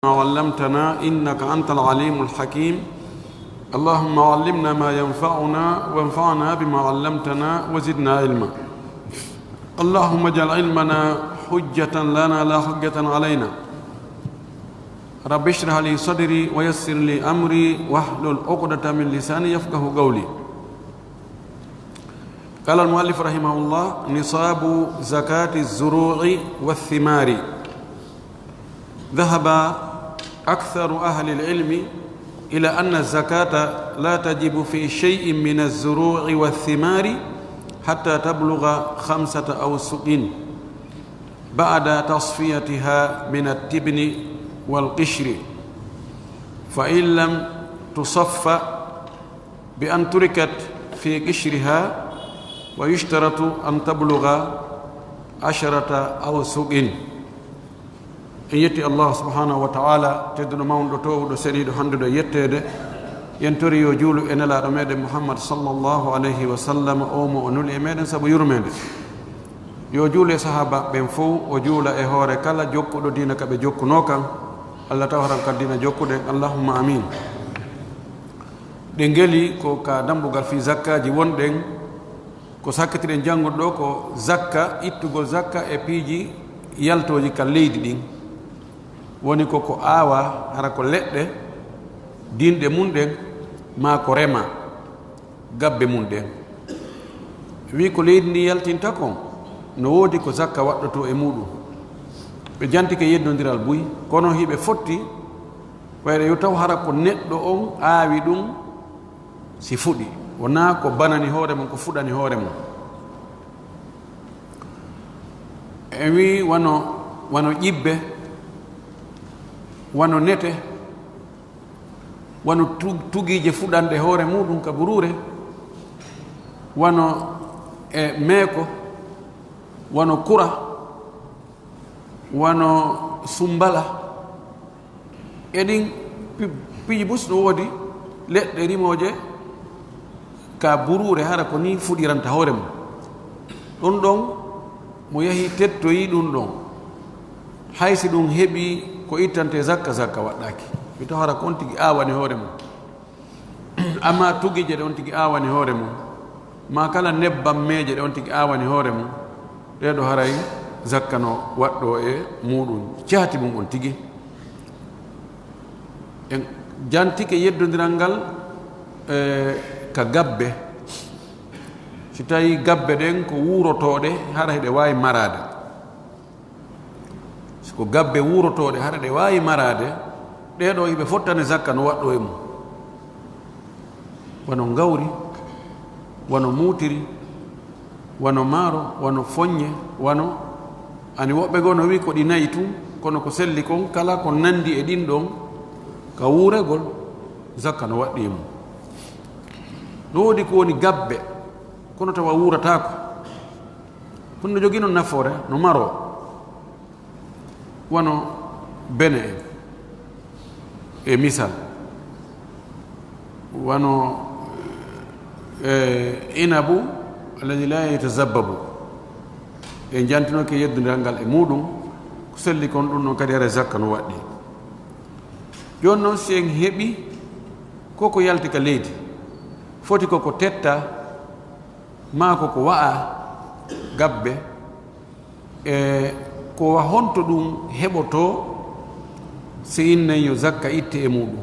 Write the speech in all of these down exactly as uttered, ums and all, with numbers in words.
ما علمتنا إنك أنت العليم الحكيم. اللهم علمنا ما ينفعنا وانفعنا بما علمتنا وزدنا علما. اللهم اجعل علمنا حجة لنا لا حجة علينا. رب اشرح لي صدري ويسر لي أمري واحلل عقدة من لساني يفقه قولي. قال المؤلف رحمه الله: نصاب زكاة الزروع والثمار. ذهب أكثر أهل العلم إلى أن الزكاة لا تجب في شيء من الزروع والثمار حتى تبلغ خمسة أوسق بعد تصفيتها من التبن والقشر، فإن لم تصف بأن تركت في قشرها، ويشترط أن تبلغ عشرة أوسق. En yetti Allah subhanahu wa ta'ala, tedduɗo, mawnuɗo, toowuɗo, seniiɗo, hannduɗo e yetteede. Yen tori yo juulu e Nelaaɗo meɗen Muhammad sallallahu alayhi wa sallam, o mo o nuli e meɗen sabu yurmeende. Yo juulu e sahaaba ɓen fow, o juula e hoore kala jokkuɗo diina ka ɓe jokkunoo kan. Allah taw haran ka diina jokkuɗen, Allahumma amin. Ɗe ngeli ko ka dambugal fii zakkaaji wonɗen, ko sakkitiɗen janngude ɗo ko zakka, ittugol zakka e piiji yaltooji ka leydi ɗin. Woni ko ko aawa, hara ko leɗɗe, dinɗe mun ɗen, maa ko rema, gabbe mun ɗen. Wi ko leydi ndi yaltinta kon, no woodi ko zakka waɗɗotoo e muɗum. Ɓe jantike yeddondiral buy, kono hiɓe fotti, wayre yo taw hara ko neɗɗo on aawi ɗum si fuɗi, wonaa ko banani hoore mum, ko fuɗani hoore mum. En wi wano, wano ƴibbe, wano nete, wano tu-, tugiije fuɗanɗe hoore muɗum ka buruure, wano e meeko, wano kura, wano sumbala. E ɗin pi-, piiji bus no woodi leɗɗe rimooje ka buruure, hara ko ni fuɗiranta hoore mum. Ɗum ɗon mo yahi tettoyi ɗum ɗon, hay si ɗum heɓi ko ittante zakka, zakka waɗɗaaki. Mi taw hara ko on tigi aawani hoore mum. Amma tugiije ɗe on tigi aawani hoore mum, maa kala nebbammeeje ɗe on tigi aawani hoore mum, ɗee ɗo haray zakka no waɗɗoo e muɗum, caati mum on tigi. En jantike yeddondiral ngal, eh, ka gabbe. Si tawi gabbe ɗen ko wuurotooɗe, hara hiɗe waawi maraade. Si ko gabbe wuurotooɗe, hara ɗe waawi maraade, ɗee ɗo hiɓe fottane zakka no waɗɗoo e mum. Wano ngawri, wano muutiri, wano maaro, wano foññe, wano, ani woɓɓe goo no wi'i ko ɗi nayi tun, kono ko selli kon, kala ko nandi e ɗin ɗon, ka wuuregol, zakka no waɗɗi e mum. No woodi ko woni gabbe, kono tawa wuurataako. Kono no jogii non nafoore, no maroo. Wano bene en, e misal, wano, eh, inabu alladi la yatazabbabu. En jantinoke yeddundiral ngal e muɗum, ko selli kon ɗum non kadi hara zakka no waɗɗi. Jooni non si en heɓi ko ko yalti ka leydi, foti ko ko tetta, maa ko ko wa'a gabbe, e ko wa honto ɗum heɓotoo si innen yo zakka itte e muɗum?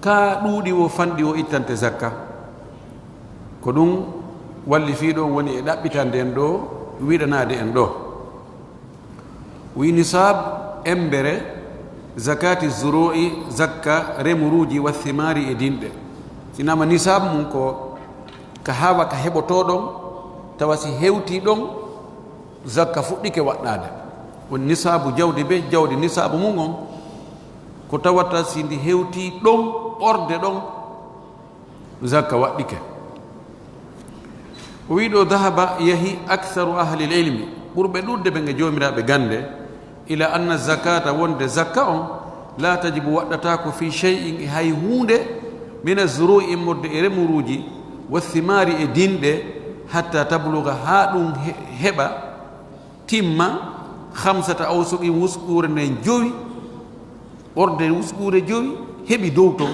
Ka ɗuuɗi wo fanɗi wo ittante zakka. Ko ɗum walli fii ɗon woni e ɗaɓɓitande en ɗo, wiɗanaade en ɗo. Wi nisab embere zakati zuru'i, zakka remuruuji, wa thimari e dinɗe. Sinama nisab mum ko ka hawa ka heɓotoo ɗon, tawa si hewtii ɗon, zakka fuɗɗike waɗɗaade. Woni nisaabu jawdi be jawdi, nisaabu mum on, ko tawata si ndi hewtii ɗon, ɓorde ɗon, zakka waɗɗike. O wii ɗo, dahaba, yahi, aktharu ahli l-ilmi, ɓurɓe ɗuuɗde ɓe nge joomiraaɓe gannde, ila anna zakata, wonde zakka on, la tajibu, waɗɗataako, fi shay'in, e hay huunde, mina zuru'i, immorde e remuruuji, wa thimari, e dinɗe, hatta tabluga, haa ɗum he-, heɓa, timma, khamsata awsuqin, wusquure nden jowi, ɓorde wusɓuure jowi heɓi dow ton.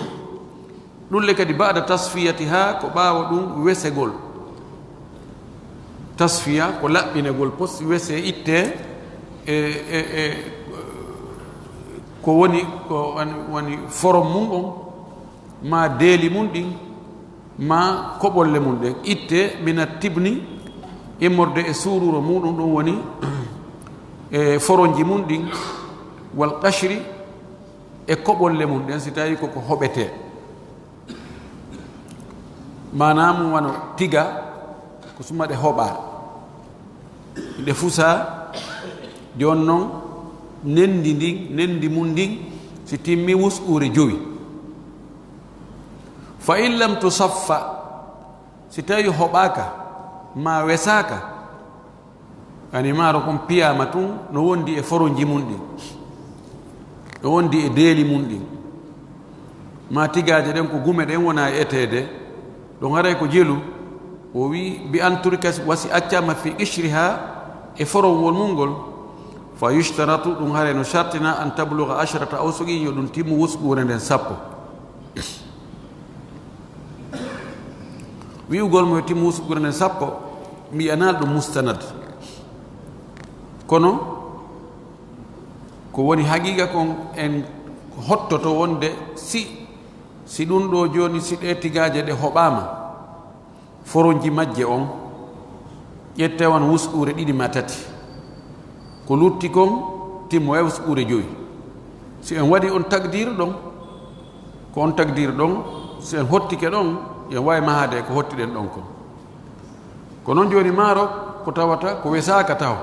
Ɗum le kadi baada tasfiyati haa ko ɓaawo ɗum wesegol. Tasfiya ko laɓɓinegol, pos wese itte e, e, e ko woni, ko woni, woni forom mum on, ma deeli mum ɗin, ma koɓolle mum ɗen itte, mina tibni, immorde e suururo muɗum, ɗum woni e foronji mum ɗin, wal qashri, e koɓolle mum ɗen, si tawi koko hoɓetee. Maanaam wano tiga, ko suma ɗe hoɓaa, ɗe fusaa. Jooni non, nendi ndin, nendi mum ndin, si timmi wusɓuure jowi. Fa in lam tusaffa, si tawi hoɓaaka, ma wesaaka, ani maaro kon piyaama tun, no wondi e foronji mum ɗin, no wondi e deeli mum ɗin, ma tigaaje ɗen ko gume ɗen wona e eteede, ɗon haray ko jelu. O wi, bi an turika, wasi accaama fi qishriha, e forowol mum ngol, fa yushtaratu, ɗum haray no shartina, an tabluga ashrata awsuqin, yo ɗum timmu wusɓuure nden sappo. Wi'ugol mo yo timmu wusɓuure nden sappo, mi yi'anaali ɗum mustanad. Kono ko woni haqiqa kon, en hottoto wonde si, si ɗum ɗo jooni, si ɗe tigaaje ɗe hoɓaama, foronji majje on, ƴette wan wusɓuure ɗiɗi ma tati. Ko lutti kon, timmo e wusɓuure jowi. Si en waɗi on takdir ɗon, ko on takdir ɗon, si en hottike ɗon, en waawi mahaade ko hottiɗen ɗon kon. Ko non jooni maaro, ko tawata ko wesaaka taho.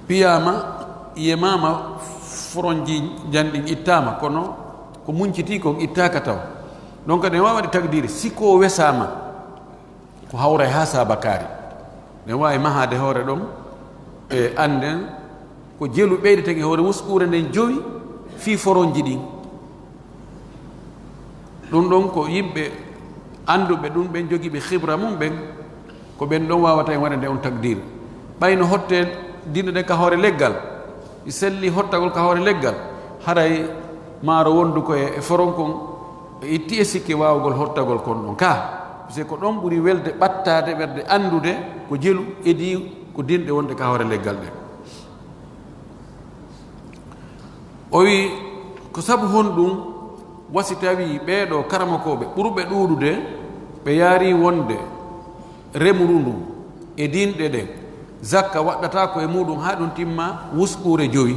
Piyaama, yemaama, foronji janɗin ittaama, kono ko munciti kon ittaaka taw. Donc, ɗen waawa waɗi takdiri, si ko wesaama, ko hawray haa saabakaari. Ɗen waawi mahaade hoore ɗon, e annden ko jelu ɓeydeten e hoore wusɓuure nden jowi fii foronji ɗin. Ɗum ɗon ko yimɓe annduɓe ɗum, ɓen jogiiɓe khibra mum ɓen, ko ɓen ɗon waawata en waɗande on takdir. Ɓay no hotte dinɗe ɗen ka hoore leggal, i selli hottagol ka hoore leggal, haray maaro wondu ko e, e foron kon, e itti e sikke waawugol hottagol kon ɗon ka. Parce que ko ɗon ɓuri welde ɓattaade ɓerde anndude ko jelu edii ko dinɗe wonde ka hoore leggal ɗen. O wi, ko sabu honɗum wasi tawi ɓee ɗoo karamokooɓe ɓurɓe ɗuuɗude, ɓe yaari wonde remru ndu e dinɗe ɗen, zakka waɗɗataa ko e muuɗum haa ɗum timma wusɓuure jowi?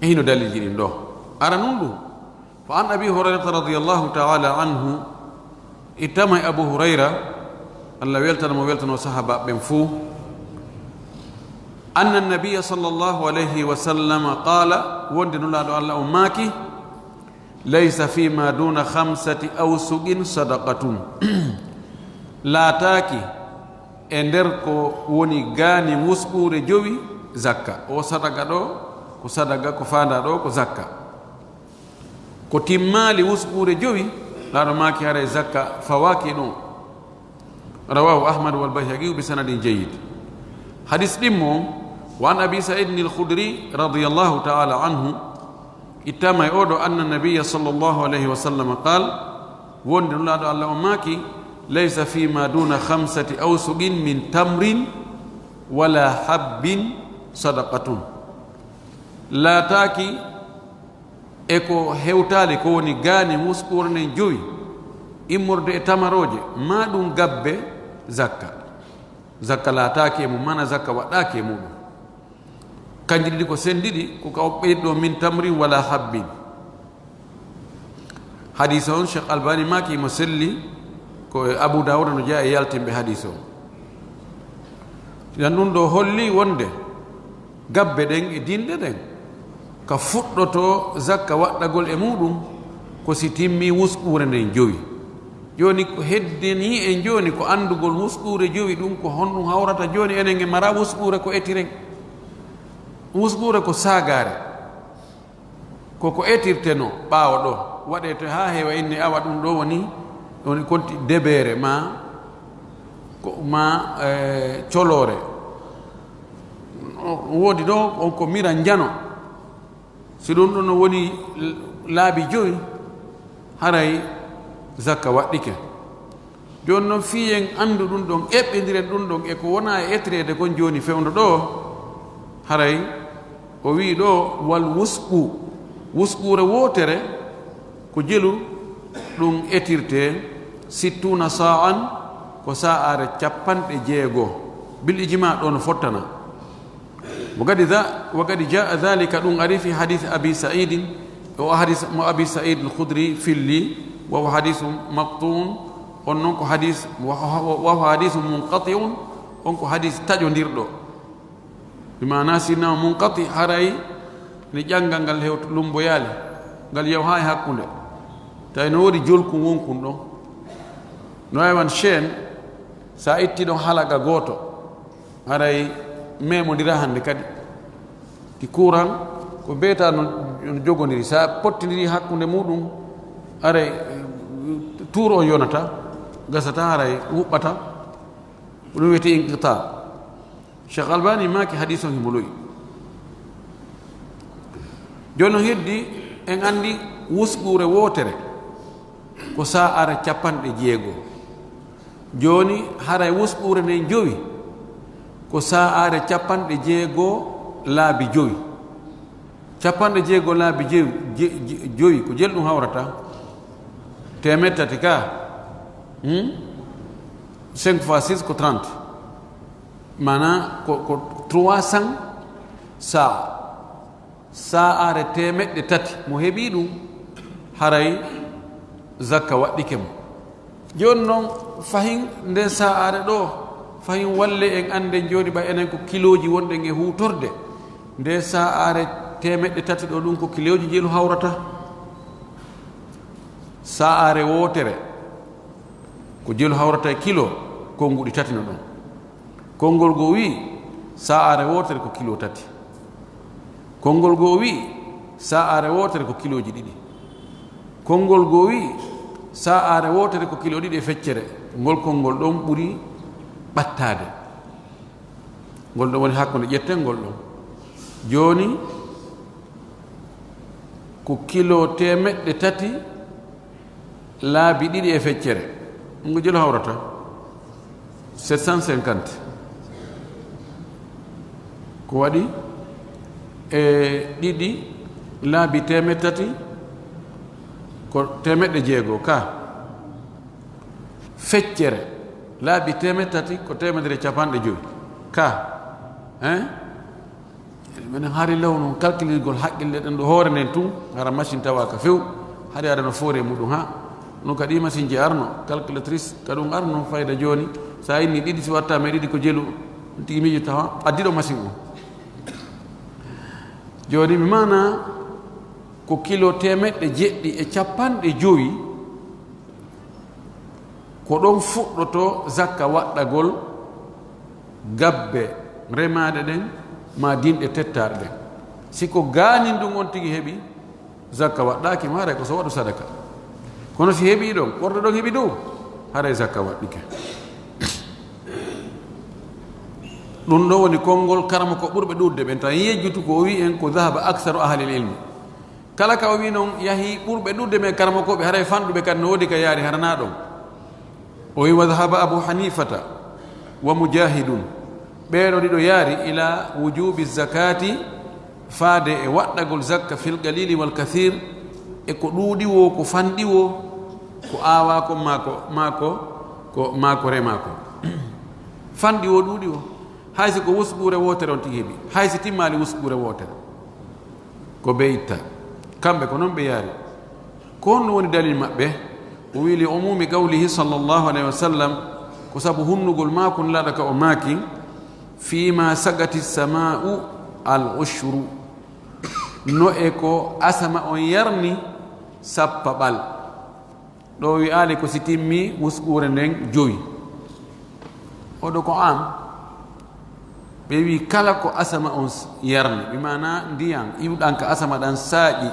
E hino dalilji ɗin ɗoo. Aranun ɗum, فعن أبي هريرة رضي الله تعالى عنه, ittama e Abu Hurayra, Allah weltana mo, weltano sahaba ɓen fuu, أن النبي صلى الله عليه وسلم قال, wonde Nulaaɗo Allah on maaki, ليس فيما دون خمسة أوسق صدقة. Laataaki e nder ko woni gaani wusɓuure jowi zakka. O sadaqa ɗoo, ko sadaqa, ko faandaa ɗoo, ko zakka. Ko timmaali wusɓuure jowi, Nulaaɗo maaki haray zakka fawaaki ɗum. رواه أحمد والبيهقي بسند جيد. Hadis ɗimmo, وعن أبي سعيد الخدري رضي الله تعالى عنه, ittama e oɗo, أن النبي صلى الله عليه وسلم قال, wonde Nulaaɗo Allah on maaki, ليس فيما دون خمسة أوسق من تمر ولا حب صدقة. Laataaki e ko hewtaali, ko woni gaani wusɓuure nden jowi, immorde e tamarooje, maa ɗum gabbe zakka. Zakka laataaki e mum, mana zakka waɗɗaaki e muɗum. Kanji ɗiɗi ko sendiɗi, ko ka o ɓeydi ɗo, من تمر ولا حب. Hadiisa on, Cheikh Albani maaki mo selli, ko e Abu Dawuda no jeyaa e yaltinɓe hadiisa on. Idan ɗum ɗo holli wonde gabbe ɗen e dinɗe ɗen, ka fuɗɗoto zakka waɗɗagol e muɗum, ko si timmi wusɓuure nden jowi. Jooni ko heddini en jooni ko anndugol wusɓuure jowi ɗum ko honɗum hawrata jooni enen e mara wusɓuure ko etiren. Wusɓuure ko saagaare. Ko ko etirtenoo ɓaawo ɗoo, waɗee to haa heewa, inni awa ɗum ɗoo woni, woni konti debeere maa, ko, maa, eh, coloore. Ɗum woodi ɗoo, on ko mira njano. Si ɗum ɗon no woni laabi jowi, haray zakka waɗɗike. Jooni noon, fii en anndu ɗum ɗon, eɓɓindiren ɗum ɗon e ko wonaa e etireede kon jooni fewndo ɗoo, haray o wi'i ɗoo, wal wusqu, wusquure wootere, ko jelu ɗum etirtee, sittuuna saa'an, ko saa'aare capanɗe jeego. Bil ijmaa ɗoo no fottana. Wa qad dha-, wa qad jaa dhalika, ɗum ari fi hadith Abi Sa'idin, o hadith mo Abi Sa'id al-Khudri filli, wa huwa hadithun maqtu'un, on noon ko hadith, wa, wa, wa huwa hadithun munqati'un, on ko hadith taƴondirɗo. Bi maana, si na munqati, haray ni ƴanngal ngal hewto lumboyaali, ngal yawhaa e hakkunde. Tawi no woodi jolkun wonkun ɗon. No waawi won chaîne, sa itti ɗon halaga gooto, haray memondira hannde kadi. Ti courant ko beeta no, no jogondiri. Sa pottindiri hakkunde muɗum, haray, eh, tour on yonata, gasata, haray wuɓɓata. Ko ɗum wiyetee inqita. Cheikh Albani maaki hadis on himo lo'i. Jooni no heddi, en anndi wusquure wootere ko saa'aare capanɗe jeego. Jooni, haray wusquure nden jowi ko saa'aare capanɗe jeego laabi jowi. Capanɗe jeego laabi jew-, je-, je-, jowi, ko jelu ɗum hawrata? Teemeɗɗe tati ka? Hmm? Cinq fois six ko trente. Maanaa ko, ko trois cents saa. Saa'aare teemeɗɗe tati, mo heɓii ɗum, haray zakka waɗɗike mo. Jooni noon, fahin nden saa'aare ɗoo, fahin walle en annden jooni ɓay enen ko kilooji wonɗen e huutorde. Nde saa'aare teemeɗɗe tati ɗoo, ɗum ko kilooji jelu hawrata? Saa'aare wootere, ko jelu hawrata e kilo, konnguɗi tati no ɗon. Konngol goo wi'i, saa'aare wootere ko kilo tati. Konngol goo wi'i, saa'aare wootere ko kilooji ɗiɗi. Konngol goo wi'i, saa'aare wootere ko kilo ɗiɗi e feccere. Ngol konngol ɗon ɓuri ɓattaade. Ngol ɗon woni hakkunde ƴetten ngol ɗon. Jooni, ko kilo teemeɗɗe tati laabi ɗiɗi e feccere. Ɗum ko jelu hawrata? Sept cent cinquante. Ko waɗi e ɗiɗi laabi teemeɗɗe tati, ko teemeɗɗe jeego ka. Feccere, laabi teemeɗɗe tati ko teemedere e capanɗe jowi. Ka, hein? Minen hari law noon, kalkilirgol haqqille ɗen ɗo hoore nden tun, hara machine tawaaka few, hari aɗa no foore muɗum ha. Ɗum ka ɗi machine ji arno, calculatrice, ka ɗum arno fayda jooni, sa inni ɗiɗi si wattaama e ɗiɗi ko jelu, ɗum tigi miijo tawa, addiɗo machine o. Jooni mi maana ko kilo teemeɗɗe jeɗɗi e capanɗe jowi, ko ɗon fuɗɗoto zakka waɗɗagol gabbe remaaɗe ɗen, ma dinɗe tettaaɗe ɗen. Si ko gaanin ɗum on tigi heɓi, zakka waɗɗaaki mo, haray ko so waɗu sadaka. Kono si heɓi ɗon, ɓorɗo ɗon heɓi dow, haray zakka waɗɗike. Ɗum ɗo woni konngol karamoko ɓurɓe ɗuuɗde ɓen, tan yejjutu ko o wi'i en ko dhahaba aktharu ahlil ilmi. Kala ka o wi'i non, yahi ɓurɓe ɗuuɗde men karamokooɓe, haray fanɗuɓe kadi no woodi ka yaari, hara na ɗon. O wi'i, wa dhahaba Abu Hanifata wa Mujahidun. Ɓee ɗo ɗiɗo yaari ila wujubi zakati, faade e waɗɗagol zakka fil qalili wal kathir, e ko ɗuuɗi wo, ko fanɗi wo, ko aawaa kon maa ko, maa ko, ko, maa ko remaa kon. Fanɗi wo, ɗuuɗi wo. Hay si ko wusɓuure wootere on tigi heɓi, hay si timmaali wusɓuure wootere. Ko ɓe itta. Kamɓe ko non ɓe yaari. Ko honno woni dalil maɓɓe? O wi'i, li umumi qawlihi sallallahu alayhi wa sallam, ko sabu hunnugol maako Nulaaɗo ka o maaki, fima sagati sama'u al ushru. No e ko asama on yarni sappaɓal. Ɗo wi'aali ko si timmi wusɓuure nden jowi. Oɗo ko am. Ɓe wi'i kala ko asama on s-, yarni, bi maana ndiyan iwɗan ka asama ɗan saaƴi.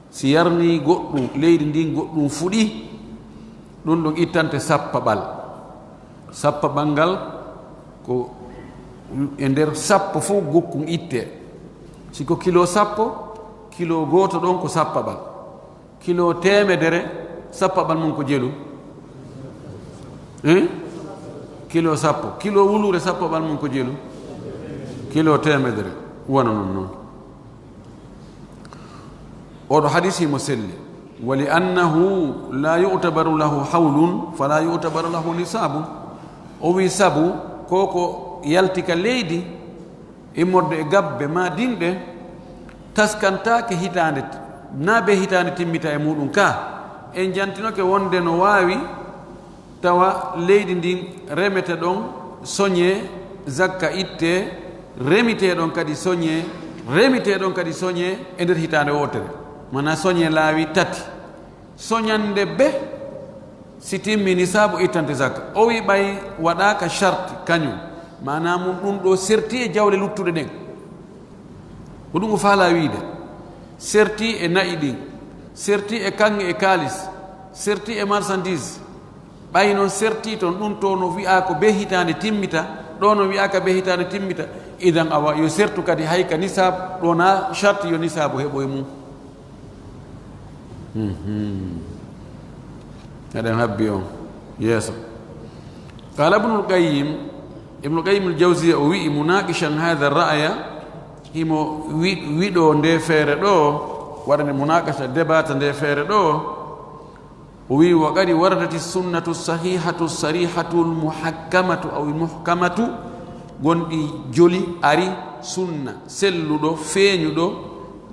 Si yarni goɗɗum, leydi ndin goɗɗum fuɗi, ɗum ɗon ittante sappaɓal. Sappaɓal ngal ko e nder sappo fof gokkun itte. Si ko kilo sappo, Kilo gooto ɗon ko sappaɓal. Kilo teemedere, sappaɓal mum ko jelu. Eh? Kilo sappo. Kilo wuluure, sappaɓal mum ko jelu. Kilo teemedere. Wano non non. Oɗo hadis himo selli. Wa li annahu la yu'tabaru lahu hawlun, fala yu'tabaru lahu nisabun. O wi sabu ko ko yalti ka leydi, immorde e gabbe ma dinɗe, taskantaake hitaande, na be hitaande timmita e muɗum ka. En jantinoke wonde no waawi tawa leydi ndin remete ɗon soñe, zakka itte, remite ɗon kadi soñe, remite ɗon kadi soñe e nder hitaande wootere. Mana soñe laawi tati. Soñande be si timmi nisaabu ittante zakka. O wi ɓay waɗaaka sharti kañum. Maanaa mum ɗum ɗo serti e jawle luttuɗe ɗen. Ko ɗum o faalaa wiide. Serti e na'i ɗin. Serti e kaŋŋe e kaalis. Serti e marchandise. Ɓay noon serti toon, ɗum to no wi'aa ko be hitaande timmita, ɗo no wi'aa ka be hitaande timmita. Idan awa, yo sertu kadi hay ka nisaab, ɗo na sharti yo nisaabu heɓo e mum. Mhm. Eɗen habbi on yeeso. Qala Ibnul Qayyim, Ibnul Qayyim al-Jawziyya o wi'i, munaqishan hadha ar-ra'ya, himo wi-, wiɗo nde feere ɗo, waɗande munaqasha, debata nde feere ɗo, o wi'i, wa qad waradati sunnatu sahihatu sarihatu al-muhakkamatu aw al-muhkamatu, gonɗi joli ari sunna, selluɗo, feeñuɗo,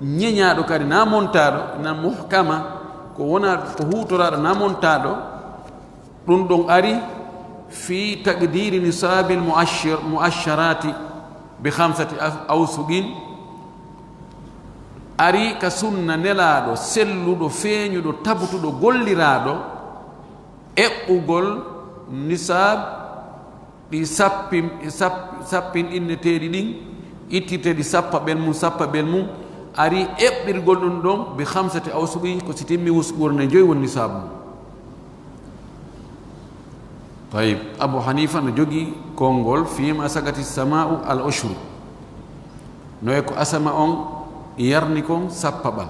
ñeñaaɗo kadi, na montaaɗo, na muhkama, ko wona, ko huutoraaɗo, na montaaɗo. Ɗum ɗon ari fi taqdiri nisabil muashir-, muasharati bi khamsati af-, awsuqin. Ari ka sunna nelaaɗo, selluɗo, feeñuɗo, tabutuɗo, golliraaɗo, eɓɓugol nisaab ɗi sappin-, ɗi sap-, sappinɗinneteeɗi ɗin, ittirteeɗi sappaɓel mum, sappaɓel mum, ari eɓɓirgol ɗum ɗon bi khamsati awsuqi, ko si timmi wusquure nde joyi woni nisaabu mum. Tayib, Abu Hanifa no jogi konngol fima sagati sama'u al ushru. No e ko asama on yarni kon sappaɓal.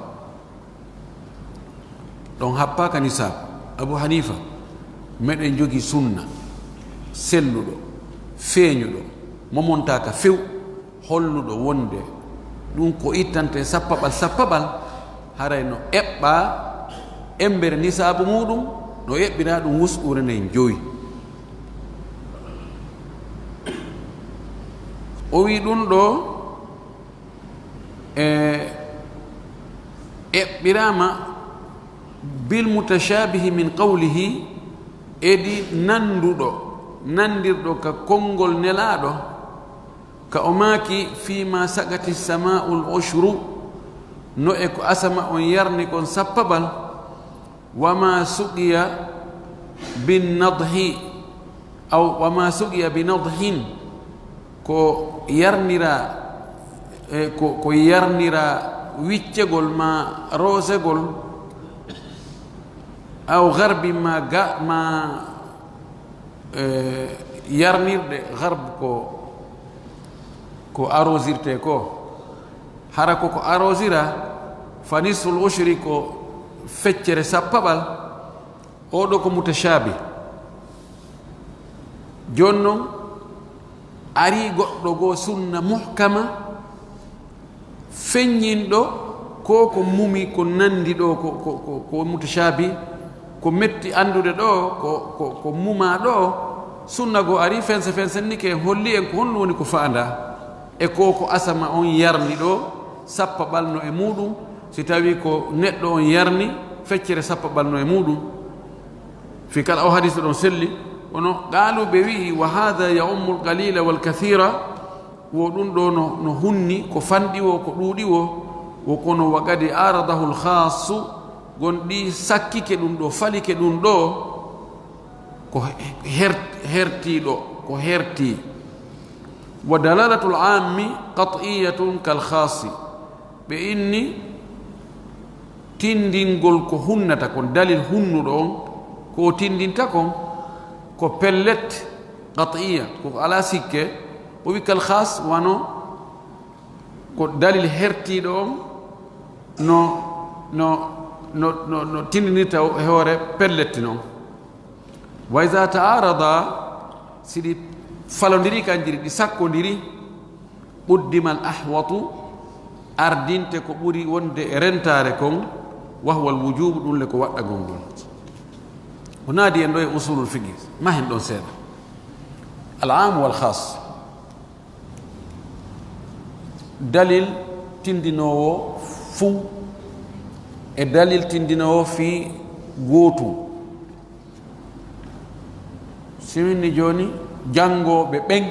Ɗon happaaka nisaab. Abu Hanifa, meɗen jogi sunna, selluɗo, feeñuɗo, momontaaka few, holluɗo wonde ɗum ko ittante sappaɓal sappaɓal, haray no eɓɓa embere nisaabu muɗum, no eɓɓira ɗum wusquure nden jowi. O wi ɗum ɗo, e eɓɓirama bil mutashabihi min qawlihi, edi nanduɗo, nandirɗo ka konngol nelaaɗo, ka o maaki, fima sagati sama'ul ushru, no e ko asama on yarni kon sappaɓal, wama suqiya bin nadhi, aw wama suqiya bi nadhin, ko yarnira, e, ko, ko yarnira wiccegol ma rosegol, aw garbin ma ga, ma, e, yarnirde garb ko, ko arosirte ko. Hara ko ko arosira, fa nisful ushri ko feccere sappaɓal, oɗo ko mutashabi. Jooni non, ari goɗɗo goo sunna muhkama, feññinɗo ko, ko mumi, ko nandi ɗo, ko, ko, ko, ko mutashabi, ko metti anndude ɗo, ko, ko, ko muma ɗo, sunna goo ari fense fensennike en, holli en ko honno woni ko faandaa. E ko, ko asama on yarni ɗo, sappaɓal no e muɗum, si tawi ko neɗɗo on yarni, feccere sappaɓal no e muɗum. Fi kala o hadis ɗon selli, kono qaalu ɓe wi'i, wa hadha ya'ummu al-qalila wal kathira, wo ɗum ɗo no, no hunni, ko fanɗi wo, ko ɗuuɗi wo, wo kono wa qad aradahu al-khassu, gon ɗi sakkike ɗum ɗo, falike ɗum ɗo, ko her-, hertiiɗo, ko herti. Wa dalalatul ammi qat'iyatun kal khassi. Ɓe inni tindingol ko hunnata kon, dalil hunnuɗo on, ko o tindinta kon, ko pellet, qat'iya, ko alaa sikke, o wi kal khas, wano ko dalil hertiiɗo on, No, no, no, no, no tindinirta e hoore pellet noon. Wa iza ta'arada, si ɗi falondiri kanji ɗi, ɗi sakkondiri, quddima al ahwatu, ardinte ko ɓuri wonde e rentaare kon, wa huwa al wujubu, ɗum le ko waɗɗagol ngol. O naadi en ɗo e usulul fiqh, ma hen ɗon seeɗa. Al am wal khas. Dalil tindinoowo fuu e dalil tindinoowo fii gootum. Si min ni jooni, janngooɓe ɓen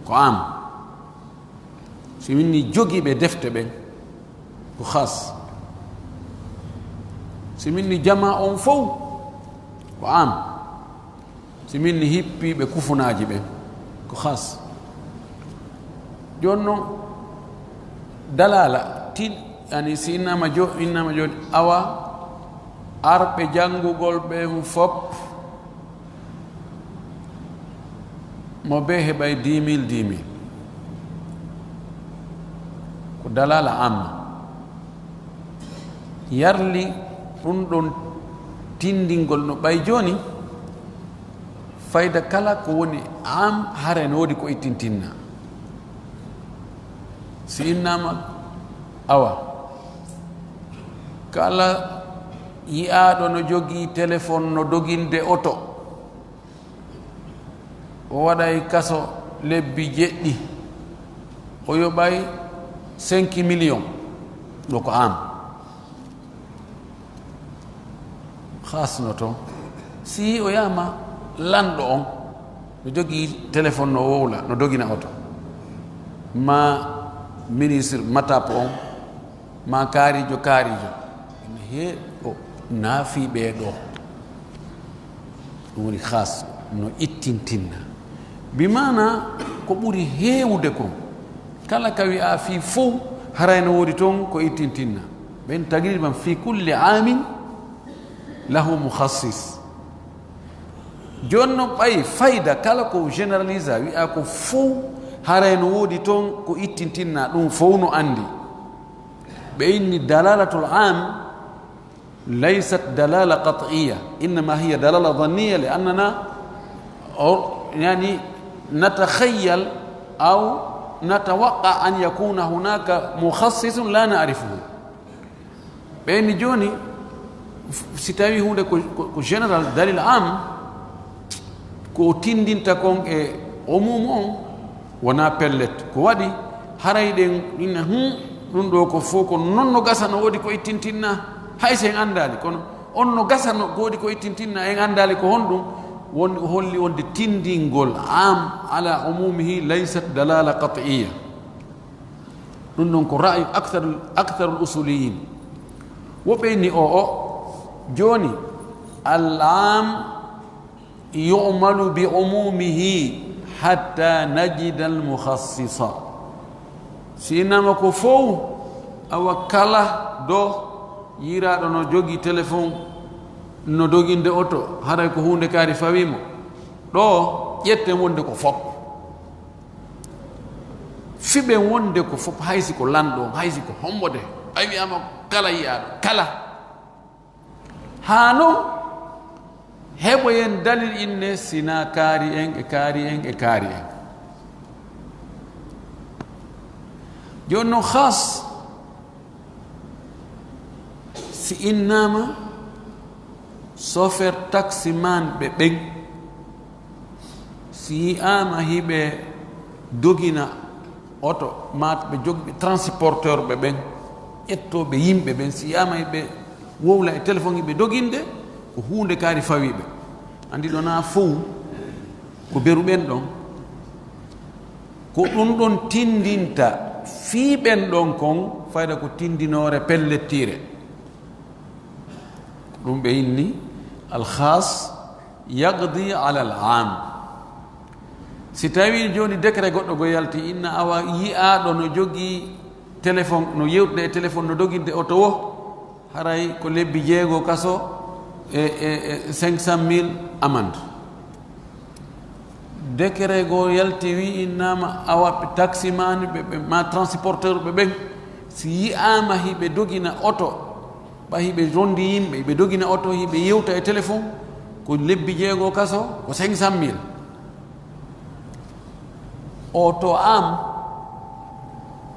ko am. Si min ni jogiiɓe defte ɓen ko khas. Si min ni jamaa on fow ko am. Si min ni hippiiɓe kufunaaji ɓen ko khas. Jooni non, dalaala tin, yani si innama jo-, innama jooni, awa arɓe janngugol ɓen fop, mo bee heɓay dix mille, dix mille. Ko dalaala amma. Yarli ɗum ɗon tindingol no ɓay jooni, fayda kala ko woni am, hara ene woodi ko ittintinna. Si innama, awa, kala yi'aaɗo no jogii telefon no doginde oto, o waɗay kaso lebbi jeɗɗi, o yoɓay cinq millions, ɗo ko am. Khas no toon, si o yahama lanɗo on, no jogii telefon, no wowla, no dogina oto, ma ministre matap on, ma kaarijo, kaarijo, ene he-, o naafi ɓee ɗo. Ɗum woni khas, no ittintinna. Bi maana, ko ɓuri heewude kon, kala ka wi'aa fii fow, haray no woodi toon ko ittintinna. Ɓen tagriban fii kulli aamin lahu mukhassis. Jooni non, ɓay fayda kala ko généralisa, wi'aa ko fow, haray no woodi toon ko ittintinna, ɗum fow no anndi. Ɓe inni dalalatul am laysat dalala qat'iyya, innama hiya dalala dhanniya, li annana, o, yani, natakhayyal aw natawaqqa an yakuna hunaka mukhassisun la na'rifuhu. Ɓe inni jooni, f-, si tawi huunde ko, ko, ko général, dalil am, ko o tindinta kon e umum on, wonaa pellet. Ko waɗi, haray ɗen inna, "Hmm, ɗum ɗo ko fow ko non no gasa, no woodi ko ittintinna, hay so en anndaali, kono on no gasa, no woodi ko ittintinna, en anndaali ko honɗum." Won, o holli wonde tindingol am ala umumihi laysat dalala qat'iyya. Ɗum ɗon ko ra'yu aktharul, aktharul usuliyin. Woɓɓe inni o, o, jooni, al am yu'malu bi umumihi hatta najida al mukhassisa. Si innama ko fow, awa kala do yi'iraaɗo no jogii telefon, no doginde oto, haray ko huunde kaari fawii mo. Ɗo ƴetten wonde ko fop. Fiɓen wonde ko fop, hay si ko lanɗo, hay si ko hombo de. Ɓay wi'aama kala yi'aaɗo, kala. Haa non, heɓoyen dalil inne, sina kaari en, e kaari en, e kaari en. Jooni non, khas, si innama chauffeur taximan ɓe ɓen, si yi'aama hiɓe dogina oto, maa ɓe jogii transporteur ɓe ɓen, ƴettooɓe yimɓe ɓen, si yi'aama hiɓe wowla e téléphone, hiɓe doginde, ko huunde kaari fawii ɓe. Anndi ɗo naa fow ko beru ɓen ɗon. Ko ɗum ɗon tindinta fii ɓen ɗon kon, fayda ko tindinoore pellettiire. Ko ɗum ɓe inni al khas yaqdi ala al am. Si tawi jooni décret goɗɗo go yalti, inna awa yi'aaɗo no jogii téléphone, no yewtude e téléphone, no doginde oto wo, haray ko lebbi jeego kaso e, e, e cinq cent mille amende. Décret go yalti, wi innama awa taximan ɓe, ɓe, ma transporteur ɓe ɓen, Si yi'aama hiɓe dogina oto, ɓa hiɓe rondi yimɓe, hiɓe dogina oto, hiɓe yewta e téléphone, ko lebbi jeego kaso, ko cinq cent mille. O to am,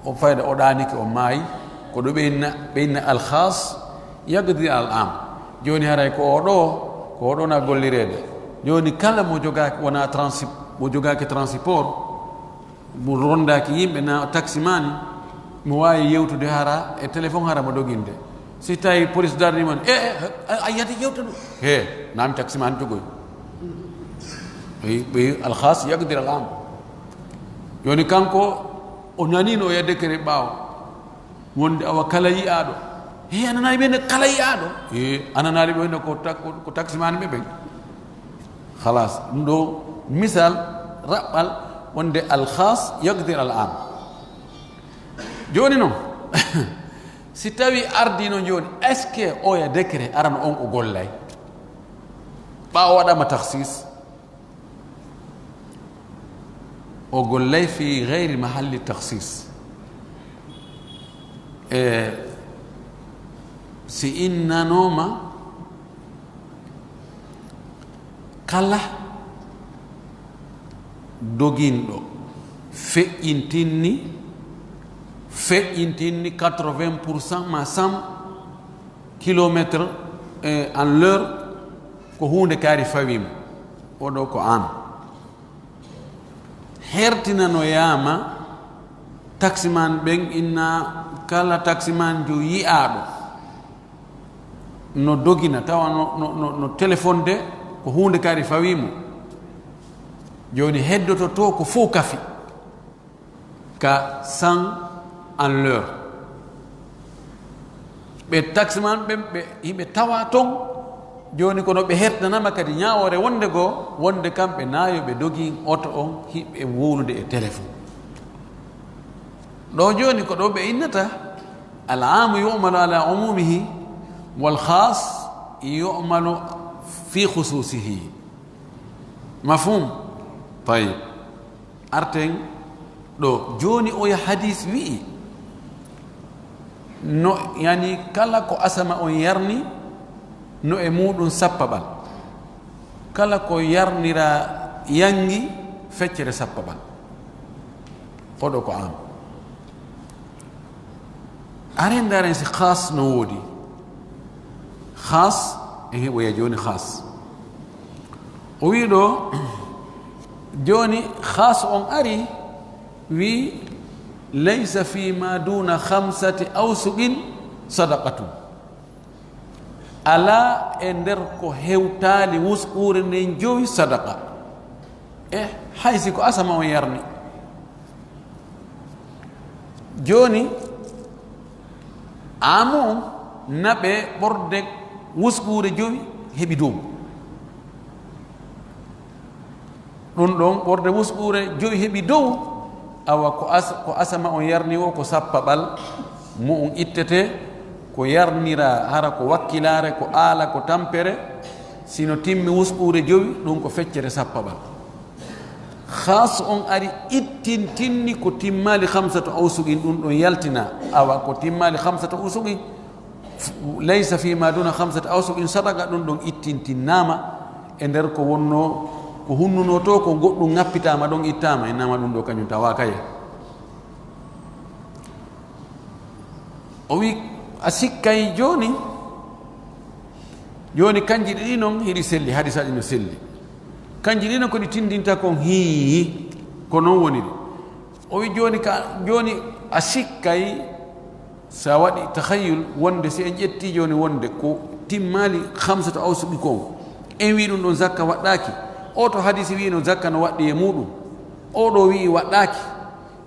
o fayda o ɗaanike, o maayi, ko ɗo ɓe inna, ɓe inna al khas yaqdi al am. Jooni haray ko o ɗo, ko o ɗo na gollireede. Jooni kala mo jogaaki, wona transi-, mo jogaaki transport, mo rondaaki yimɓe na taximaani, mo waawi yewtude hara e téléphone, hara mo doginde. Si tawi police darni mon, e, e, a, a yiyata yewta ɗum. He, naami taximaani jogoy. Ɓe, ɓe al khas yaqdi al am. Jooni kanko, o naniino o yiyata décret ɓaawo. Wonde awa kala yi'aaɗo. He, a nanaali ɓe ne kala yi'aaɗo? He, a nanaali ɓe ne ko ta-, ko, ko taximaani ɓe ɓen. Khalas. Ɗum ɗo misal raɓɓal wonde al khas yaqdi al am. Jooni noon, si tawi ardino jooni, est-ce que oya décret arano on o gollay? Ɓaawo waɗama takhsis, o gollay fi gayri mahalli takhsis. E si innanoma kala doginɗo feƴƴintinni, feƴƴintinni quatre-vingts pour cent ma cent kilomètres, eh, en l'heure, ko huunde kaari fawii mo. Oɗo ko aan. Hertinanoyaama taximan ɓen, inna kala taximan jo yi'aaɗo no dogina, tawa no, no, no, no téléphone de, ko huunde kaari fawii mo. Jooni heddoto to ko fof kafi. Ka cent en l'heure. Ɓe taximan ɓen, ɓe, hiɓe tawa ton. Jooni kono ɓe hertinanama kadi ñaawoore wonde goo, wonde kamɓe naayo ɓe dogi oto on, hiɓe wowlude e téléphone. Ɗo jooni ko ɗo ɓe innata, al amu yu'malu ala umumihi, wal khas yu'malu fi khususihi. Mafhum? Tayyib. Arten ɗo. Jooni oya hadis wi'i, no, yani, kala ko asama on yarni, no e muɗum sappaɓal. Kala ko yarnira yangi, feccere sappaɓal. Oɗo ko am. Aren ndaren si khas no woodi. Khas, ehe, oya jooni khas. O wi ɗo, jooni khas on ari, wi, "Laysa fi ma duna khamsati awsuqin sadaqatun." Alaa e nder ko hewtaali wusquure nden jowi sadaqa. E hay si ko asama on yarni. Jooni, amu on naɓe ɓorde wusquure jowi heɓi dow. Ɗum ɗon ɓorde wusquure jowi heɓi dow, awa ko as-, ko asama on yarni o ko sappaɓal, mu'un ittete, ko yarnira hara ko wakkilaare, ko aala, ko tampere, sino timmi wusquure jowi, ɗum ko feccere sappaɓal. Khas on ari ittintinni ko timmaali khamsatu awsuqin, ɗum ɗon yaltina, awa ko timmaali khamsatu awsuqin, "Laysa fi ma duna khamsati awsuqin sadaqa", ɗum ɗon ittintinnaama e nder ko wonno, ko hunnuno to, ko goɗɗum ŋappitaama ɗon, ittaama, innama ɗum ɗo kañum tawaaka ye. O wi, a sikkay jooni, jooni kanji ɗiɗi non hiɗi selli, hadisaaji no selli. Kanji ɗiɗi non ko ɗi tindinta kon hii, ko non woniri. O wi jooni ka, jooni a sikkay, sa waɗi takhayyul wonde si en ƴetti jooni wonde ko timmaali khamsatu awsuqi kon, en wi ɗum ɗon zakka waɗɗaaki. O to hadisi wi no zakka no waɗɗi e muɗum. O ɗo wi waɗɗaaki.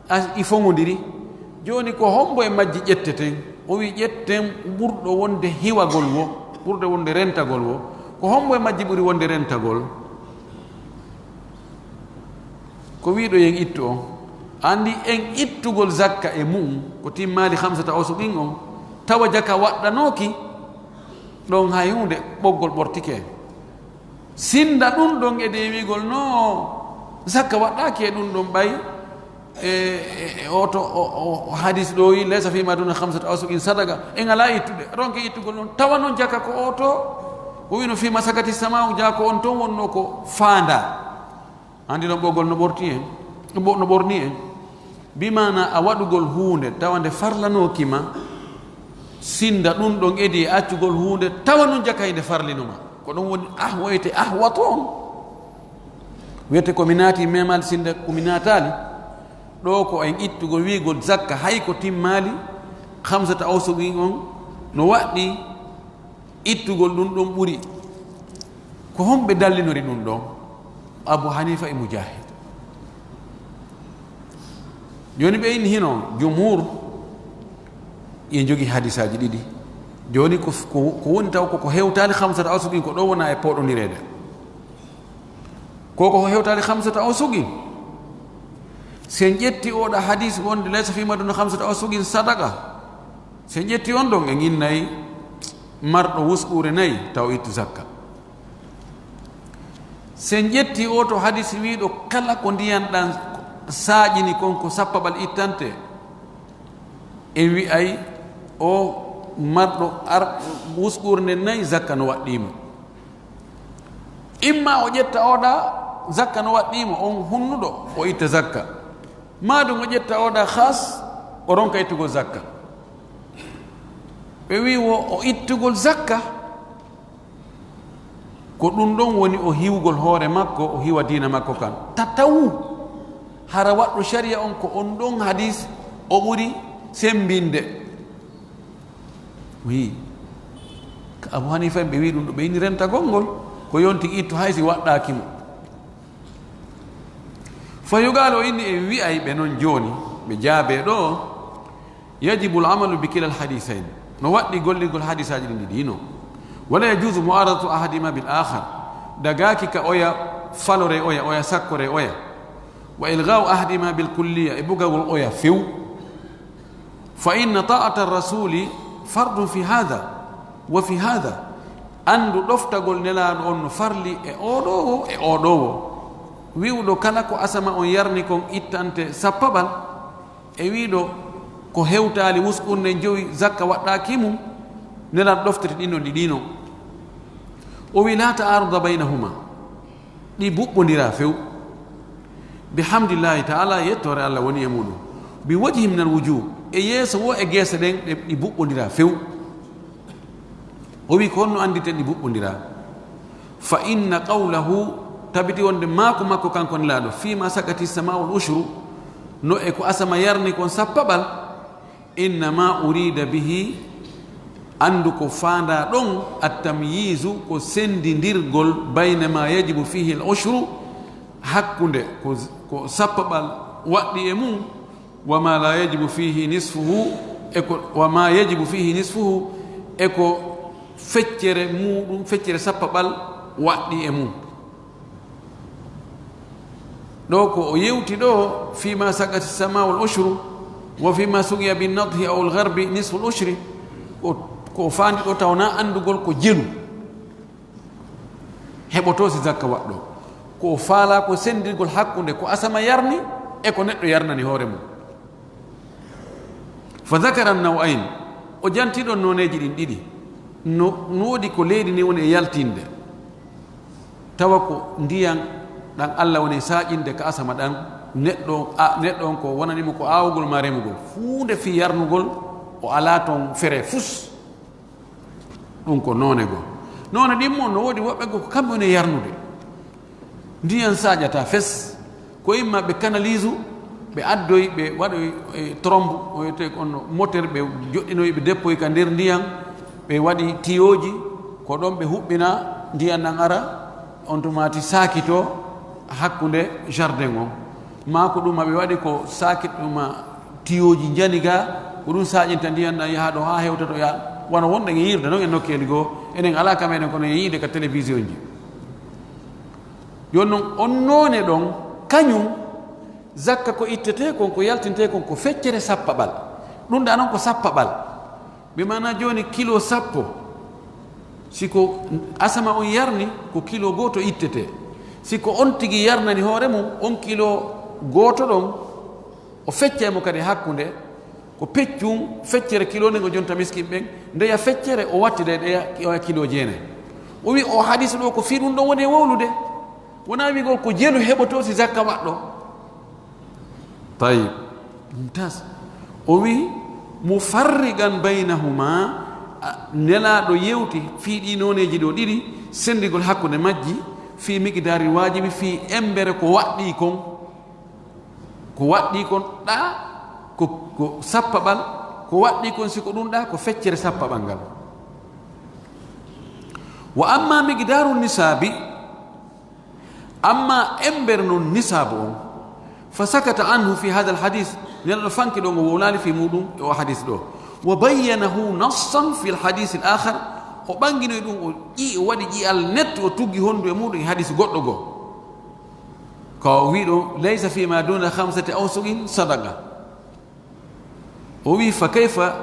A, i foŋodiri. Jooni ko hombo e majji ƴetteten? O wi ƴetten ɓurɗo wonde hiwagol wo, ɓurɗo wonde rentagol wo. Ko hombo e majji ɓuri wonde rentagol? Ko wiɗo yen ittu on. Andi en ittugol zakka e mu'un, ko timmaali khamsata awsuqin on, tawa jaka waɗɗanooki, ɗon hay huunde ɓoggol ɓortike. Sinda ɗum ɗon e de wi'gol no zakka waɗɗaaki e ɗum ɗon ɓay, E, e, e oto, o, o, o hadis ɗo yi, "Laysa fima duna khamsati awsuqin sadaqa." En alaa ittude, ronke ittugol ɗon. Tawa noon jaka ko oto, o wino, "Fima sakati sama'u", jaka on ton wonno ko faanda. Andi ɗon ɓogol no ɓorti en, ɓo-, no ɓorni en. Bi maana a waɗugol huunde, tawa nde farlanooki ma, sinda ɗum ɗon edi e accugol huunde, tawa noon jaka e nde farlino ma. Ko ɗum woni ah, wiyete ahwatu on. Wiyete ko mi naati memal sinda ko mi naataali. Ɗo ko en ittugol wiigol zakka, hay ko timmaali, khamsata awsuqin on no waɗɗi, ittugol ɗum ɗon ɓuri. Ko honɓe dallinori ɗum ɗon? Abu Hanifa e Mujahid. Jooni ɓe inni hino jumhur, e jogi hadisaaji ɗiɗi. Jooni ko, ko, ko woni taw ko, ko hewtaali khamsata awsuqin, ko ɗo wona e poɗondireede. Ko, ko hewtaali khamsata awsuqin. Si en ƴetti oɗa hadis wonde, "Laysa fima duna khamsata awsuqin sadaqa." Si en ƴetti on ɗon, en innay marɗo wusquure nayi taw ittu zakka. Si en ƴetti o to hadis wiiɗo, kala ko ndiyan ɗan saaƴini kon ko sappaɓal ittante, en wi'ay o marɗo ar-, wusquure nden nayi, zakka no waɗɗii mo. Imma o ƴetta oɗa zakka no waɗɗii mo, on hunnuɗo, o itta zakka. Maa ɗum o ƴetta oɗa khas, o ronka ittugol zakka. Ɓe wi wo o ittugol zakka, ko ɗum ɗon woni o hiwgol hoore makko, o hiwa diina makko kan. Tatawu, hara waɗɗo sharia on ko on ɗon hadis o ɓuri sembinde. Wi, ka Abu Hanifa en ɓe wi ɗum ɗo, ɓe inni rentagol ngol, ko yonti ittu hay si waɗɗaaki mo. Fa yuqalu, o inni en wi'ay ɓe non jooni, ɓe jaabe ɗo, yajibu al-amalu bi kilal hadisayn. No waɗɗi golligol hadisaaji ɗin ɗiɗi no. Wala yajuzu mu'aradatu ahadima bil akhar. Dagaaki ka oya falore oya, oya sakkore oya. Wa ilgha'u ahadima bil kulliya, e bugagol oya few. Fa inna ta'ata rasuli fardun fi hadha wa fi hadha. Andu ɗoftagol Nelaaɗo on no farli e oɗo wo, e oɗo wo. Wi'uɗo kala ko asama on yarni kon ittante sappaɓal, e wi'uɗo ko hewtaali wusquure nden jowi zakka waɗɗaaki mum, Nelaaɗo ɗoftete ɗin ɗon ɗiɗi non. O wi, "La ta'aruda baynahuma." Ɗi buɓɓondira few. Bihamdillahi ta'ala, yettoore Allah woni e muɗum. Bi wajhi minal wujuh, e yeeso wo e geese ɗen, ɗe, ɗi buɓɓondira few. O wi, ko honno andirten ɗi buɓɓondira? Fa inna qawlahu, tabiti wonde maako makko kanko Nelaaɗo, "Fima sakati sama'ul ushru", no e ko asama yarni kon sappaɓal, "Innama urida bihi", anndu ko faandaa ɗon, "at-tamyizu", ko sendindirgol, "bayna ma yajibu fihi al-ushru", hakkunde ko, ko sappaɓal waɗɗi e mum, "wa ma la yajibu fihi nisfuhu", e ko, "wa ma yajibu fihi nisfuhu", e ko feccere muɗum, feccere sappaɓal waɗɗi e mum. Ɗo ko o yewti ɗo, "Fima sakati sama'ul ushru, wa fima suqiya bin nadhi aw al gharbi nisful ushri." Ko, ko faandi ɗo taw na anndugol ko jelu heɓoto si zakka waɗɗo. Ko o faala ko senndirgol hakkunde ko asama yarni e ko neɗɗo yarnani hoore mum. Fa dhakara an-naw'ayn, o janti ɗon nooneeji ɗin ɗiɗi. No, no woodi ko leydi ni woni e yaltinde. Tawa ko ndiyan ɗan Allah woni saaƴinde ka asama ɗan, neɗɗo, a, neɗɗo on ko wonani mo ko aawugol ma remugol. Huunde fii yarnugol, o alaa ton fere fus. Ɗum ko noone goo. Noone ɗin mo no woodi woɓɓe goo ko kamɓe woni e yarnude. Ndiyan saaƴata fes. Ko imma ɓe kanaliisu, ɓe addoy, ɓe waɗoy, e, trombe, o wiyetee ko on no moteur, ɓe joɗɗinoy, ɓe deppoy ka nder ndiyan, ɓe waɗi tiyooji, ko ɗon ɓe huɓɓina ndiyan nan ara, on tuma ti saakitoo hakkunde jardin on. Maa ko ɗum ɓe waɗi ko saakit ɗum tiyooji njani ga, ko ɗum saaƴinta ndiyan ɗan yaha ɗo haa hewta to ya, wano wonɗen e yi'irde non e nokkeeli goo, enen alaa ka meɗen kono e yi'ude ka télévision ji. Jooni non, on noone ɗon, kañum, zakka ko ittetee kon, ko yaltintee kon, ko feccere sappaɓal. Ɗum ɗa non ko sappaɓal. Bi maana jooni kilo sappo, si ko asama on yarni, ko kilo gooto ittetee. Si ko on tigi yarnani hoore mum, on kilo gooto ɗon, O feccay mo kadi hakkunde, ko peccum feccere kilo nden o jonta miskin ɓen, ndeya feccere o wattida e ɗeya ki-, oya kilo jeenay. O wi o hadis ɗo ko fii ɗum ɗon woni e wowlude. Wona wigol ko jelu heɓoto si zakka waɗɗo. Tayib. Mumtaz. O wi mufarriqan baynahuma, a, Nelaaɗo yewti fii ɗi nooneeji ɗo ɗiɗi, sendigol hakkunde majji, fii miqdaari waajibi, fii embere ko waɗɗii kon. Ko waɗɗii kon ɗa, ko, ko sappaɓal, ko waɗɗii kon si ko ɗum ɗa, ko feccere sappaɓal ngal. Wa amma miqdaaru nisaabi, amma embere non nisaabu on, fa sakata anhu fi hadha al hadis, Nelaaɗo fanki ɗon o wowlaali fii muɗum e o hadis ɗo. Wa bayyanahu nassan fi al hadis al akhar, o ɓanginoy ɗum, o ƴi-, o waɗi ƴi'al net, o tuggi hondu e muɗum e hadis goɗɗo goo. Ko o wi ɗo, "Laysa fi ma duna khamsati awsuqin sadaqa." O wi, "Fa kayfa,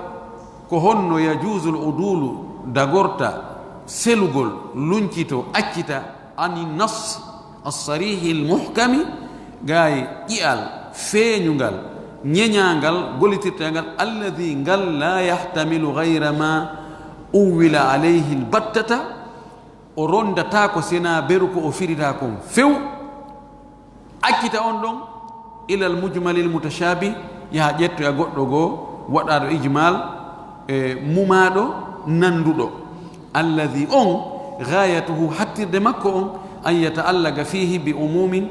ko honno, yajuzu al udulu, dagorta, selugol, luncito, accita, ani nas as-sarihi al-muhkami, gaay ƴi'al feeñungal, ñeñaangal, gollitirteengal, alladhi, ngal, la yahtamilu ghayra ma uwwila alayhi al-battata, o rondataa ko sena beru ko o firira kon few." Accita on ɗon ilal mujmalil mutashabih, yaha ƴettoya goɗɗo goo waɗaaɗo ijmal, e mumaaɗo nanduɗo. Alladhi, on, ghayatuhu, hattirde makko on, an yata'allaqa fihi bi umumin,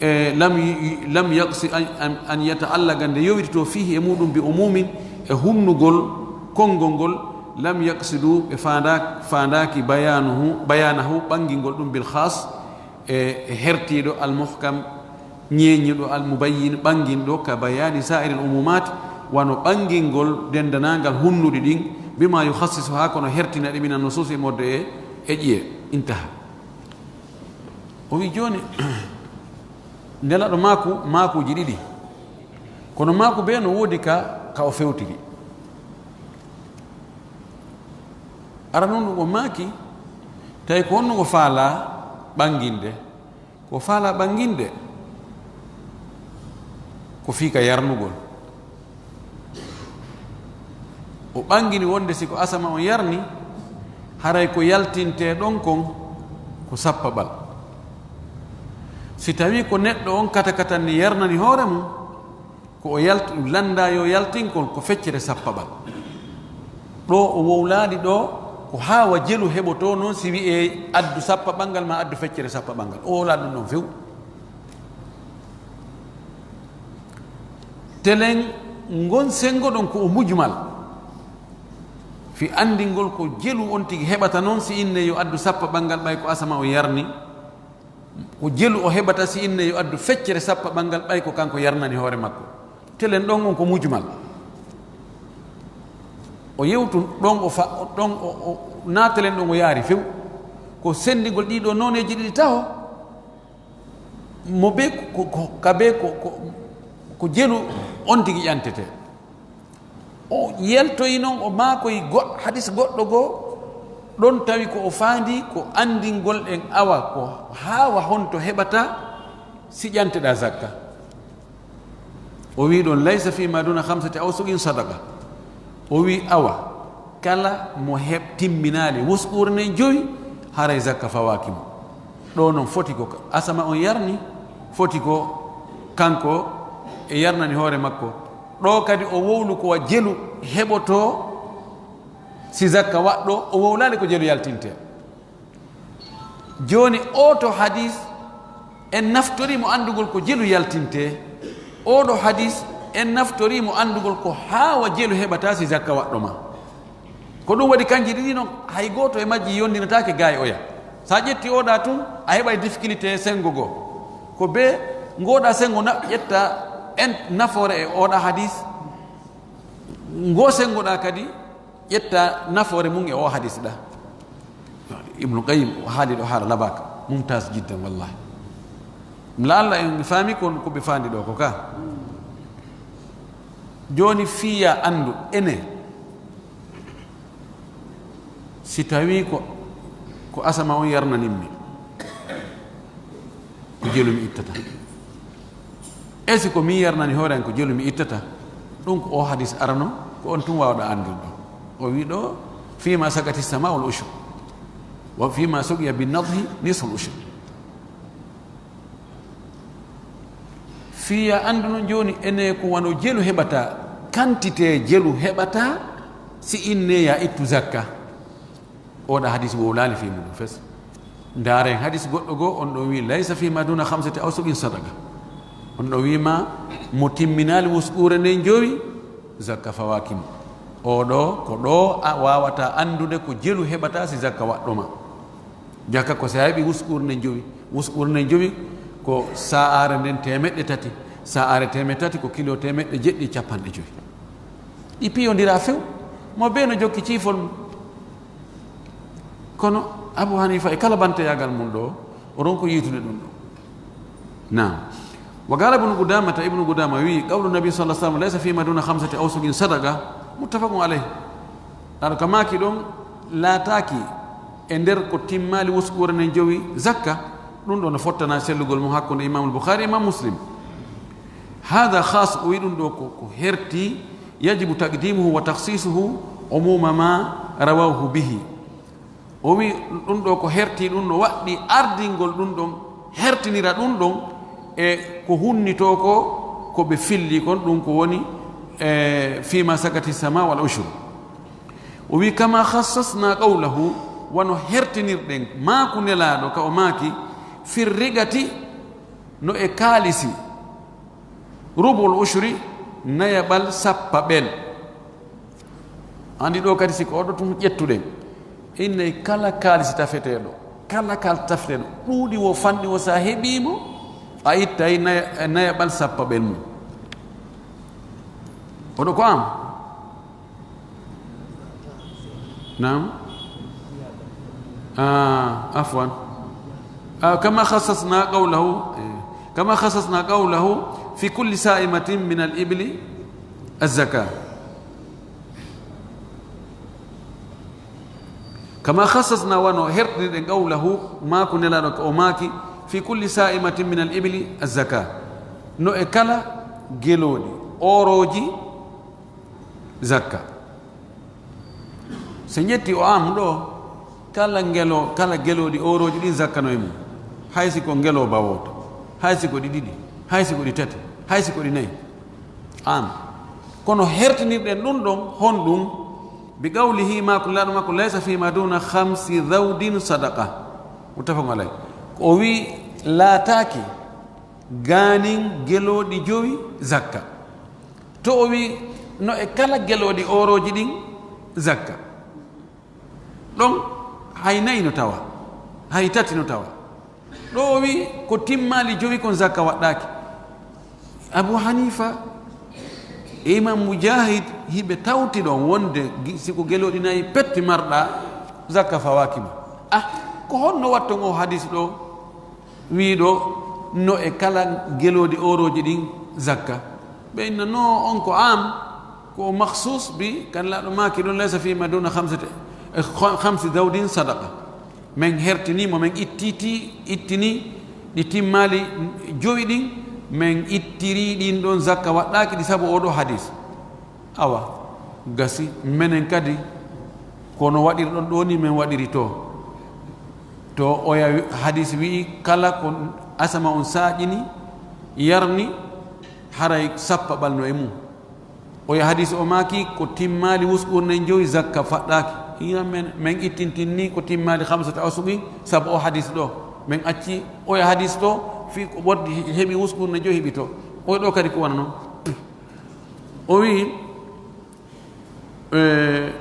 e lam y-, lam yaqsi-, an, an, an yata'allaqa, nde yowitito, fihi, e muɗum, bi umumin, e hunnugol konngol ngol, lam yaqsidu, ɓe faanda-, faandaaki bayanuhu, bayanahu, ɓanngingol ɗum, bil khas, e, e hertiiɗo, al muhkam, ñeeñuɗo, al mubayyin, ɓannginɗo, ka bayani sa'iril umumat, wano ɓanngingol denndanangal hunnuɗi ɗin, bima yukhassisuha, kono hertina ɗi, mina nususi, modde e, e ƴiye. Intaha. O wi jooni, Nelaaɗo maaku, maakuuji ɗiɗi. Kono maaku bee no woodi ka, ka o fewtiri. Aranun ɗum o maaki, tawi ko honno o faalaa ɓannginde? Ko faalaa ɓannginde, ko fii ka yarnugol. O ɓanngini wonde si ko asama on yarni, haray ko yaltintee ɗon kon ko sappaɓal. Si tawii ko neɗɗo on kata katan ni yarnani hoore mum, ko o yalt-, lannda yo yaltingol ko feccere sappaɓal. Ɗo o wowlaali ɗo ko haawa jelu heɓoto non si wi'ee addu sappaɓal ngal maa addu feccere sappaɓal ngal. O wowlaali ɗum ɗon few. Telen ngon senngo ɗon ko o mujmal. Fii anndingol ko jelu on tigi heɓata non si innee yo addu sappaɓal ngal ɓay ko asama o yarni. Ko jelu o heɓata si innee yo addu feccere sappaɓal ngal ɓay ko kanko yarnani hoore makko. Telen ɗon on ko mujmal. O yewtun ɗon o fa-, ɗon o, o, naa telen ɗon o yaari few. Ko senndigol ɗii ɗoo nooneeji ɗiɗi taho. Mo bee ko, ko, ka bee ko, ko, ko jelu on tigi ƴantetee. O yaltoyi non, o maakoyi go-, hadis goɗɗo goo, ɗon tawi ko o faandii ko anndingol en awa ko haawa honto heɓata si ƴanteɗaa zakka. O wi ɗon, "Laysa fi ma duna khamsati awsuqin sadaqa." O wi awa, kala mo heɓ-, timminaali wusquure nden jowi, haray zakka fawaaki mo. Ɗo non foti ko ka-, asama on yarni, foti ko kanko e yarnani hoore makko. Ɗo kadi o wowlu ko wa jelu heɓoto si zakka waɗɗo, o wowlaali ko jelu yaltinte. Jooni, oo to hadis, en naftorii mo anndugol ko jelu yaltinte. Oo ɗo hadis, en naftorii mo anndugol ko haawa jelu heɓata si zakka waɗɗo ma. Ko ɗum waɗi kanji ɗiɗi non, hay gooto e majji yondinataake gaay oya. Sa ƴetti ooɗa tun, a heɓay difficulté e senngo goo. Ko bee ngooɗa senngo na-, ƴetta en nafoore e ooɗa hadis. Ngoo senngoɗa kadi, ƴetta nafoore mum e oo hadis ɗa. Ibnu Qayyim o haali ɗo haala labaaka. Mumtaz jiddan wallahi. Laalla en faami kon ko ɓe faandi ɗo ko ka. Jooni fiya anndu ene. Si tawii ko, ko asama on yarnanimmi, ko jelu mi ittata. E si ko mi yarnani hoore an ko jelu mi ittata? Ɗum ko o hadis arano, ko on tun waawɗa anndude ɗo. O wi ɗo, "Fima sagati sama ul ushur. Wa fima suqiya bin nadhi nisul ushur." Fiya anndu noon jooni ene ko wano jelu heɓata, quantité jelu heɓata si inne ya ittu zakka. Oɗa hadis wowlaali fii muɗum fes. Ndaaren hadis goɗɗo goo, on ɗon wii, "Laysa fii ma duna khamsati awsuqin sadaqa." On ɗon wii ma, mo timminaali wusquure nden jowi, zakka fawaaki mo. Oɗo, ko ɗo a waawata anndude ko jelu heɓata si zakka waɗɗo ma. Jaka ko si a heɓi wusquure nden jowi. Wusquure nden jowi ko sa'aare nden teemeɗɗe tati. Sa'aare teemeɗɗe tati ko kilo teemeɗɗe jeɗɗi e capanɗe jowi. Ɗi piyondira few. Mo bee no jokki ciifol mum. Kono Abu Hanifa e kala banteyaagal mum ɗo, o ronko yiitude ɗum ɗo. Naam. Wa qala Ibnu Qudamata, Ibnu Qudama wi, "Qawlu Nabi sallallahu alaihi wasallam, laysa fima duna khamsati awsuqin sadaqa." Muttafaqun alayh. Aɗa ka maaki ɗon laataaki e nder ko timmaali wusquure nden jowi zakka, ɗum ɗo no fottana sellugol mum hakkunde Imam Bukhari e Imam Muslim. Hada khas, o wi ɗum ɗo ko, ko herti, yajibu taqdimuhu wa takhsisuhu umuma ma rawahu bihi. O wi ɗum ɗo ko herti, ɗum no waɗɗi ardingol ɗum ɗon, hertinira ɗum ɗon e ko hunnitoo ko, ko ɓe filli kon, ɗum ko woni, e, fima sagati sama wal ushur. O wi, "Kama khassasna qawlahu," wano hertinirɗen maaku Nelaaɗo ka o maaki, "Fir rigati," no e kaalisi, "rubul ushri," nayaɓal sappaɓel. Andi ɗo kadi, si ko oɗo tun ƴettuɗen, innay kala kaalisi tafeteeɗo, kala kaalisi tafeteeɗo, ɗuuɗi wo fanɗi wo, sa heɓii mo, a ittay naya-, nayaɓal sappaɓel mum. Oɗo ko am? Naam. Ah, afwan. Ah, kama khassasna qawlahu, eh, kama khassasna qawlahu fi kulli sa'imatin min al-ibli az-zaka. Kama khassasna, wano hertinirɗen, qawlahu, maaku Nelaaɗo ka o maaki, fi kulli sa'imatin min al-ibli az-zaka. No e kala gelooɗi, oorooji, zakka. So ƴetti o am ɗo, kala ngelo, kala gelooɗi oorooji ɗin zakka no e mum. Hay si ko ngelo bawooto, hay si ko ɗi ɗiɗi, hay si ko ɗi tati, hay si ko ɗi nayi. Am. Kono hertinirɗen ɗum ɗon, honɗum? Bi qawlihi, maaku Nelaaɗo makko, "Laysa fima duna khamsi zawdin sadaqa." Muttafaqun alayh. Ko o wi laataaki gaanin gelooɗi jowi zakka. To o wi no e kala gelooɗi oorooji ɗin zakka. Ɗon hay nayi no tawa, hay tati no tawa. Ɗo o wi ko timmaali jowi kon zakka waɗɗaaki. Abu Hanifa e Imam Mujahid hiɓe tawti ɗon wonde gi-, si ko gelooɗi nayi petti marɗa, zakka fawaaki ma. Ah, ko honno watton o hadis ɗo? Wiiɗo no e kala gelooɗi oorooji ɗin zakka. Ɓe inna no on ko am, ko makhsus bi, kan laaɗo maaki ɗon, "Laysa fima duna khamsati, eh, khamsi zawdin sadaqa." Men hertini mo, men ittiti, ittini ɗi timmaali jowi ɗin, men ittiri ɗin ɗon zakka waɗɗaaki ɗi sabu oɗo hadis. Awa, gasi, menen kadi, kono waɗirɗon ɗo ni, men waɗiri to. To oya wi-, hadis wi'i, kala ko asama on saaƴini, yarni, haray sappaɓal no e mum. Oya hadis o maaki, ko timmaali wusquure nden jowi, zakka faɗɗaaki. Ina men, men ittintin ni ko timmaali khamsata awsuqi, sabu o hadis ɗo. Men acci oya hadis to, fi ko ɓoddi heɓi wusquure nden jowi, heɓi to. Oya ɗo kadi ko wona non. O wi'i, e,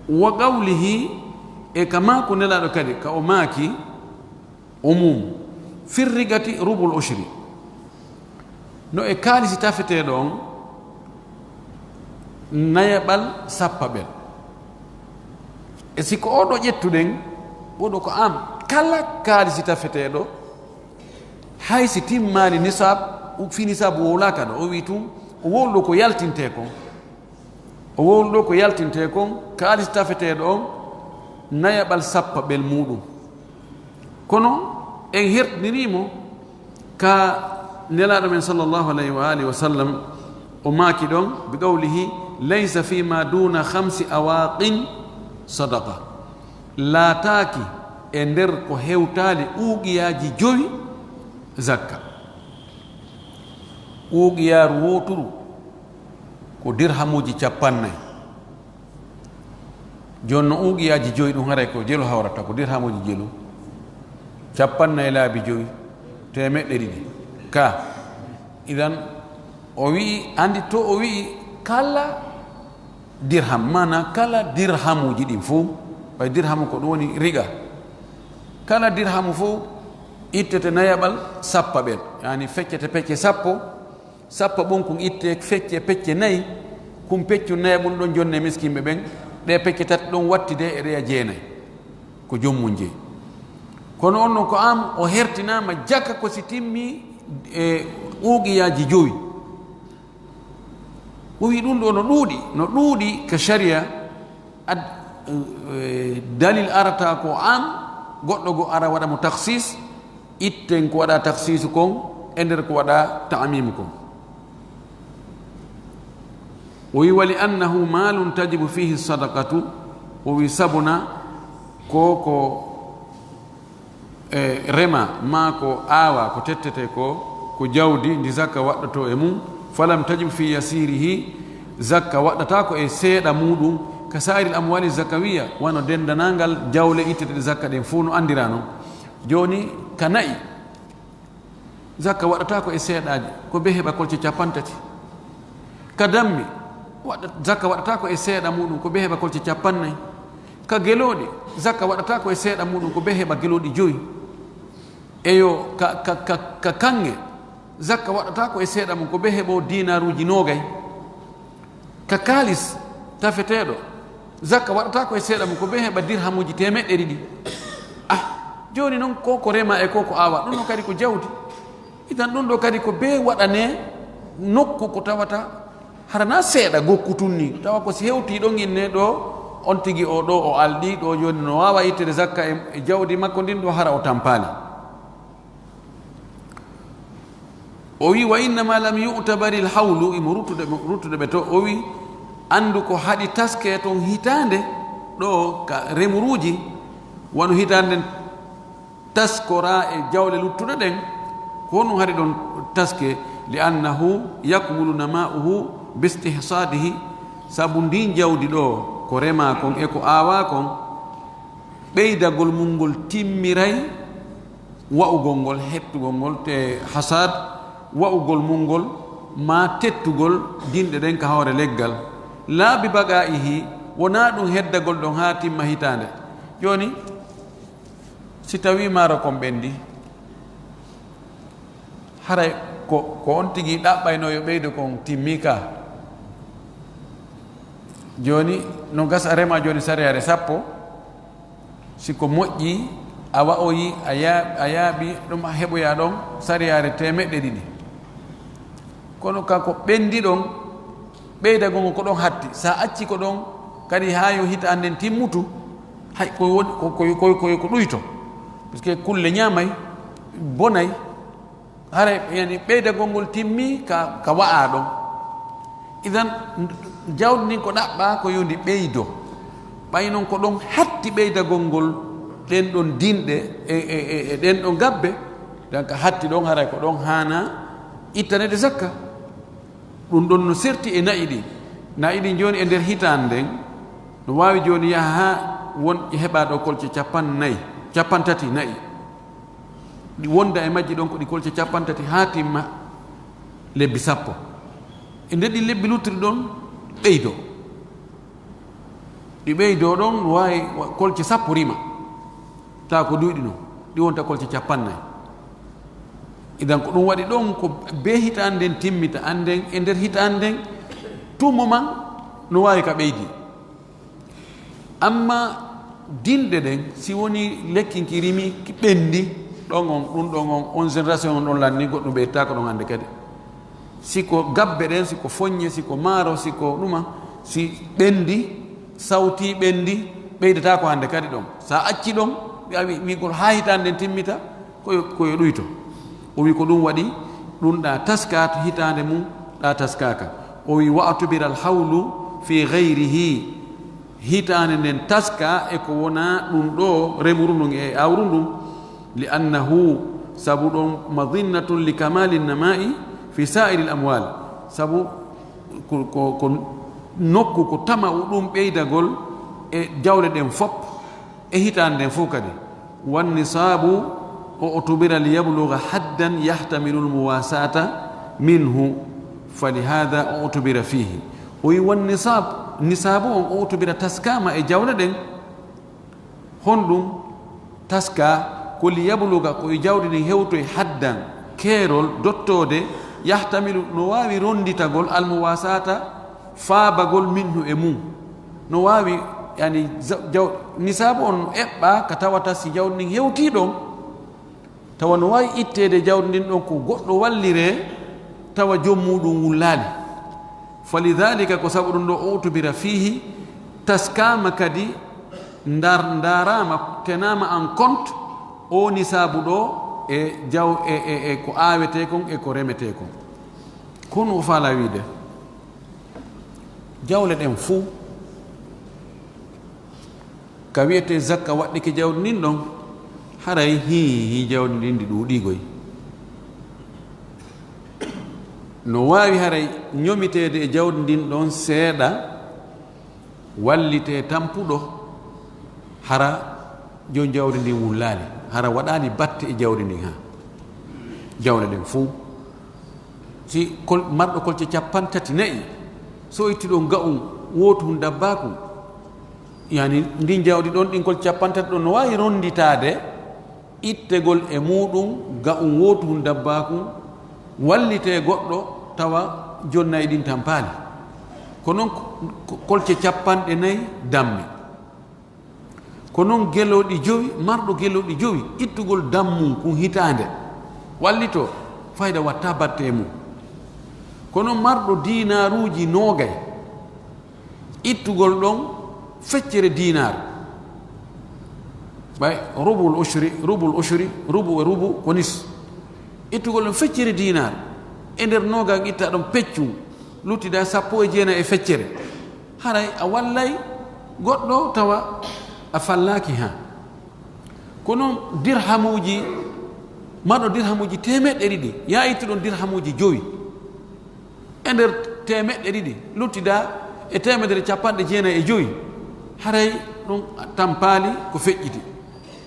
wa qawlihi, e ka maaku Nelaaɗo kadi, ka o maaki, umum, fir rigati rubul ushri. No e kaalisi tafeteeɗo on, nayaɓal sappaɓel. E si ko oɗo ƴettuɗen, oɗo ko am, kala kaalisi tafeteeɗo, hay si timmaali nisaab, u-, fi nisaab wowlaaka ɗo, o wi tun, o wowlu ko yaltintee kon. O wowlu ɗo ko yaltintee kon, kaalis tafeteeɗo on, nayaɓal sappaɓel muuɗum. Kono en hertinirii mo ka Nelaaɗo men sallallahu alayhi wa alihi wa sallam, o maaki ɗon bi qawlihi: "Laysa fi ma duna khamsi awaqin sadaqa." Laataaki e nder ko hewtaali uugiyaaji jowi zakka. Uugiyaaru wooturu ko dirhamuuji capannay. Jooni no uugiyaaji joyi ɗum haray ko jelu hawrata, ko dirhamuuji jelu. Capannay laabi joyi, teemeɗɗe ɗiɗi. Ka, idan, o wi'i, andi to o wi'i kala dirham, mana kala dirhamuuji ɗin fof, ɓay dirhamu ko ɗum woni riga. Kala dirhamu fof ittete nayaɓal sappa ɓen, yani feccete pecce sappo, sappo ɓun kun itte fecce pecce nayi, kun peccu nayaɓun ɗon jonne miskinɓe ɓen, ɗe pecce tati ɗon wattide e ɗeya jeenay, ko jommum jeyi. Kono on non ko am o hertinaama jaka ko si timmi e uugiyaaji jowi. O wi ɗum ɗo no ɗuuɗi, no ɗuuɗi ka sharia, ad-, eh, dalil arata ko am, goɗɗo go ara waɗa mo takhsis, itten ko waɗa takhsisu kon, e nder ko waɗa ta'mimu kon. O wi: "Wa li annahu malun tajibu fihi sadaqatu." O wi sabuna ko, ko, e, rema, ma ko aawa, ko tettete ko, ko jawdi ndi zakka waɗɗoto e mum. "Falam tajib fi yasirihi", zakka waɗɗata ko e seeɗa muɗum, "ka sa'iril amwali zakawiya", wano dendanangal jawle ittete ɗe zakka ɗen fof no andira non. Jooni, ka na'i, zakka waɗata ko e seeɗaaji, ko be heɓa kolce capantati. Ka dammi, waɗa-, zakka waɗata ko e seeɗa muɗum, ko be heɓa kolce capannay. Ka gelooɗi, zakka waɗata ko e seeɗa muɗum, ko be heɓa gelooɗi joyi. Eyo, ka, ka, ka, ka kaŋŋe, zakka waɗata ko e seeɗa mum, ko be heɓo diinaaruuji noogay. Ka kaalis tafeteeɗo, zakka waɗata ko e seeɗa mum, ko be heɓa dirhamuuji teemeɗɗe ɗiɗi. Ah, jooni non, ko ko rema e ko ko aawa, ɗum ɗo kadi ko jawdi. Itan ɗum ɗo kadi ko be waɗane nokku ko tawata hara na seeɗa gokku tun ni, tawa ko si hewti ɗon inne ɗo, on tigi o ɗo o alɗi ɗo, jooni no waawa ittede zakka e, e jawdi makko ndin ɗo hara o tampaali. O wi: "Wa innama lam yu'tabari l-hawlu", imo ruttude, ruttude ɓe to, o wi: "Anndu ko haɗi taske ton hitaande ɗo ka remuruuji, wano hitaande nden taskora e jawle luttuɗe ɗen, ko honɗum haɗi ɗon taske? Li annahu yakmulu nama'uhu bistihsadihi, sabu ndin jawdi ɗo ko rema kon e ko aawa kon, ɓeydagol mum ngol timmiray wa'ugol ngol, hettugol ngol, te hasad, wa'ugol mum ngol, ma tettugol dinɗe ɗen ka hoore leggal. Laa bi baqa'ihi, wonaa ɗum heddagol ɗon haa timma hitaande." Jooni, si tawi maaro kon ɓendi, haray ko, ko on tigi ɗaɓɓayno yo ɓeydo kon timmi ka. Jooni, no gasa rema jooni sariyaare sappo, si ko moƴƴi, a wa'oyi, a yaa-, a yaaɓi ɗum, a heɓoya ɗon sariyaare teemeɗɗe ɗiɗi. Kono ka ko ɓendi ɗon, ɓeydagol ngo ko ɗon hatti. Sa acci ko ɗon, kadi haa yo hitaande nden timmutu, hay ko woni, ko, ko, ko, ko, ko ɗuyto. Parce que kulle ñaamay, bonay, haray, yani, ɓeydagol ngol timmi ka, ka wa'a ɗon. Idan, jawdi ndin ko ɗaɓɓa ko yo ndi ɓeydo. Ɓay non ko ɗon hatti ɓeydagol ngol ɗen ɗon dinɗe e, e, e, e ɗen ɗon gabbe, donc hatti ɗon haray ko ɗon haana ittanede zakka. Ɗum ɗon no serti e na'i ɗin. Na'i ɗin jooni e nder hitaande nden, no waawi jooni yaha haa won heɓa ɗo kolce capannay, capantati na'i. Ɗi wonda e majji ɗon ko ɗi kolce capantati haa timma lebbi sappo. E nder ɗin lebbi luttuɗi ɗon ɓeydo. Ɗi ɓeydo ɗon no waawi wa-, kolce sappo rima. Tawa ko duyɗi non, ɗi wonta kolce capannay. Idan ko ɗum waɗi ɗon ko be hitaande nden timmita, annden e nder hitaande nden, tumo man no waawi ka ɓeydi. Amma dinɗe ɗen, si woni lekki ki rimi, ki ɓendi, ɗon on, ɗum ɗon on, on génération on ɗon lanni, goɗɗum ɓeytaako ɗon hannde kadi. Si ko gabbe ɗen, si ko foññe, si ko maaro, si ko ɗuma, si ɓendi, sawti ɓendi, ɓeydata ko hannde kadi ɗon. Sa acci ɗon, wi-, wi-, wi'gol haa hitaande nden timmita, ko yo, ko yo ɗuyto. O wi ko ɗum waɗi, Ɗum ɗa taska to hitaande mum ɗa taskaka. O wi, "Wa utubira al hawlu fi ghayrihi." Hitaande nden taska e ko wona ɗum ɗo remuru ndun e awru ndun. "Li annahu," sabu ɗon, "madhinnatun li kamali nama'i fi sa'iri al amwal." Sabu ko, ko, ko nokku, ko tama'u ɗum ɓeydagol e jawle ɗen fop. E hitaande nden fof kadi, "Wan nisaabu o utubira li yabluga haddan yahtamilu lmuwasata minhu, fa lihada o utubira fihi." O wi, "Wan nisaab, nisaabu on o utubira taskaama e jawle ɗen." Honɗum taska? Ko li yabluga, ko e jawdi ndin hewtoy haddan, keerol, dottoode, yahtamilu, no waawi ronditagol, almuwasata, faabagol, minhu, e mum. No waawi, yani, za-, jaw-, nisaabu on eɓɓa ka tawata si jawdi ndin hewtii ɗon, tawa no waawi itteede jawdi ndin ɗon ko goɗɗo walliree, tawa joom muuɗum wullaali. Falidhalika, ko sabu ɗum ɗo, o utubira fiihi, taskaama kadi, ndar-, ndaaraama, tenaama en compte, o nisaabu ɗo e jaw-, e, e, e ko aawetee kon e ko remetee kon. Kono o faalaa wiide, jawle ɗen fuu, ka wiyetee zakka waɗɗike jawdi ndin ɗon, haray hii, hii jawdi ndin ndi ɗuuɗii goy. No waawi haray ñomiteede e jawdi ndin ɗon seeɗa, wallitee tampuɗo, hara joom jawdi ndin wullaali, hara waɗaali batte e jawdi ndin haa. Jawle ɗen fuu. Si kol-, marɗo kolce cappanɗe tati nayi, so itti ɗon ga'un wootuhun dabbaaku, yani, ndin jawdi ɗon, ɗin kolce cappanɗe tati ɗon, no waawi ronditaade ittegol e muuɗum ga'un wootuhun dabbaaku, wallitee goɗɗo tawa joom nayi ɗin tampaali. Ko non ko, ko, kolce cappanɗe nayi damme. Ko non gelooɗi jowi, marɗo gelooɗi jowi, ittugol dammum kun hitaande, wallitoo, fayda watta batte e mum. Ko non marɗo diinaaruuji noogay, ittugol ɗon feccere diinaar. Ɓay rubul ushri, rubul ushri, rubu e rubu ko nis. Ittugol ɗon feccere diinaar, e nder noogan itta ɗon peccum, luttida sappo e jeenayi e feccere. Haray a wallay goɗɗo tawa a fallaaki haa. Ko non dirhamuuji, marɗo dirhamuuji teemeɗɗe ɗiɗi, yaa ittu ɗon dirhamuuji jowi. E nder teemeɗɗe ɗiɗi, luttida e teemedere cappanɗe jeenayi e jowi, haray ɗum tampaali ko feƴƴiti.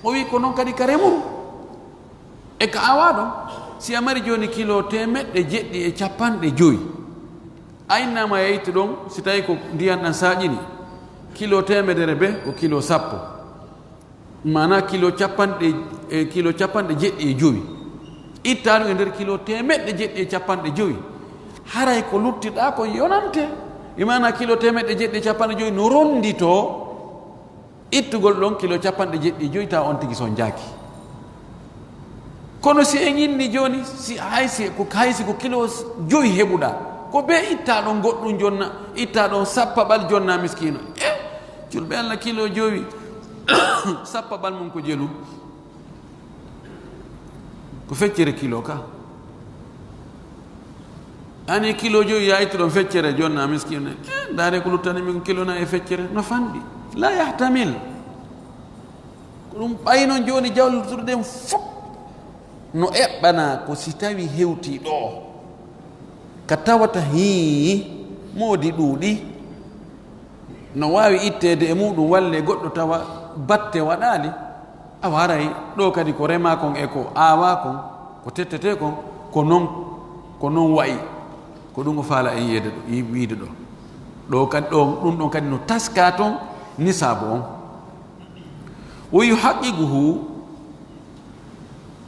O wi ko non kadi ka remuru. E ka awa ɗon, si a mari jooni kilo teemeɗɗe jeɗɗi e cappanɗe jowi, a innaama a ittu ɗon, si tawi ko ndiyan ɗan saaƴini, kilo teemedere be ko kilo sappo. Maanaa kilo capanɗe, e kilo capanɗe jeɗɗi e jowi. Ittaa ɗum e nder kilo teemeɗɗe jeɗɗi e capanɗe jowi. Haray ko luttiɗaa ko yonante. E maanaa kilo teemeɗɗe jeɗɗi e capanɗe jowi no ronditoo ittugol ɗon kilo capanɗe jeɗɗi e jowi, tawa on tigi so njaaki. Kono si en inni jooni, si hay si ko, hay si ko kilo jowi heɓuɗaa, ko bee ittaa ɗon goɗɗum jonna, ittaa ɗon sappaɓal jonna miskiino. E julɓe Allah, kilo jowi, sappaɓal mum ko jelu. Ko feccere kilo ka. Ani kilo jowi yaa ittu ɗon feccere jonna miskiino. E, ndaare ko luttani min kilo na e feccere. No fanɗi. La yahtamil. Ko ɗum ɓayno jooni jawle luttuɗe ɗen fof no eɓɓanaa ko si tawi hewtii ɗoo. Ka tawata hii moodi ɗuuɗi, no waawi itteede e muuɗum walle goɗɗo tawa batte waɗaali. Awa haray ɗoo kadi ko remaa kon e ko aawaa kon, ko tettetee kon, ko non, ko non wa'i. Ko ɗum o faala en yiyeede ɗo, yi-, wiide ɗo. Ɗoo kadi, ɗoo, ɗum ɗon kadi no taskaa ton nisaabu on. Wo yuhaqqiquhu,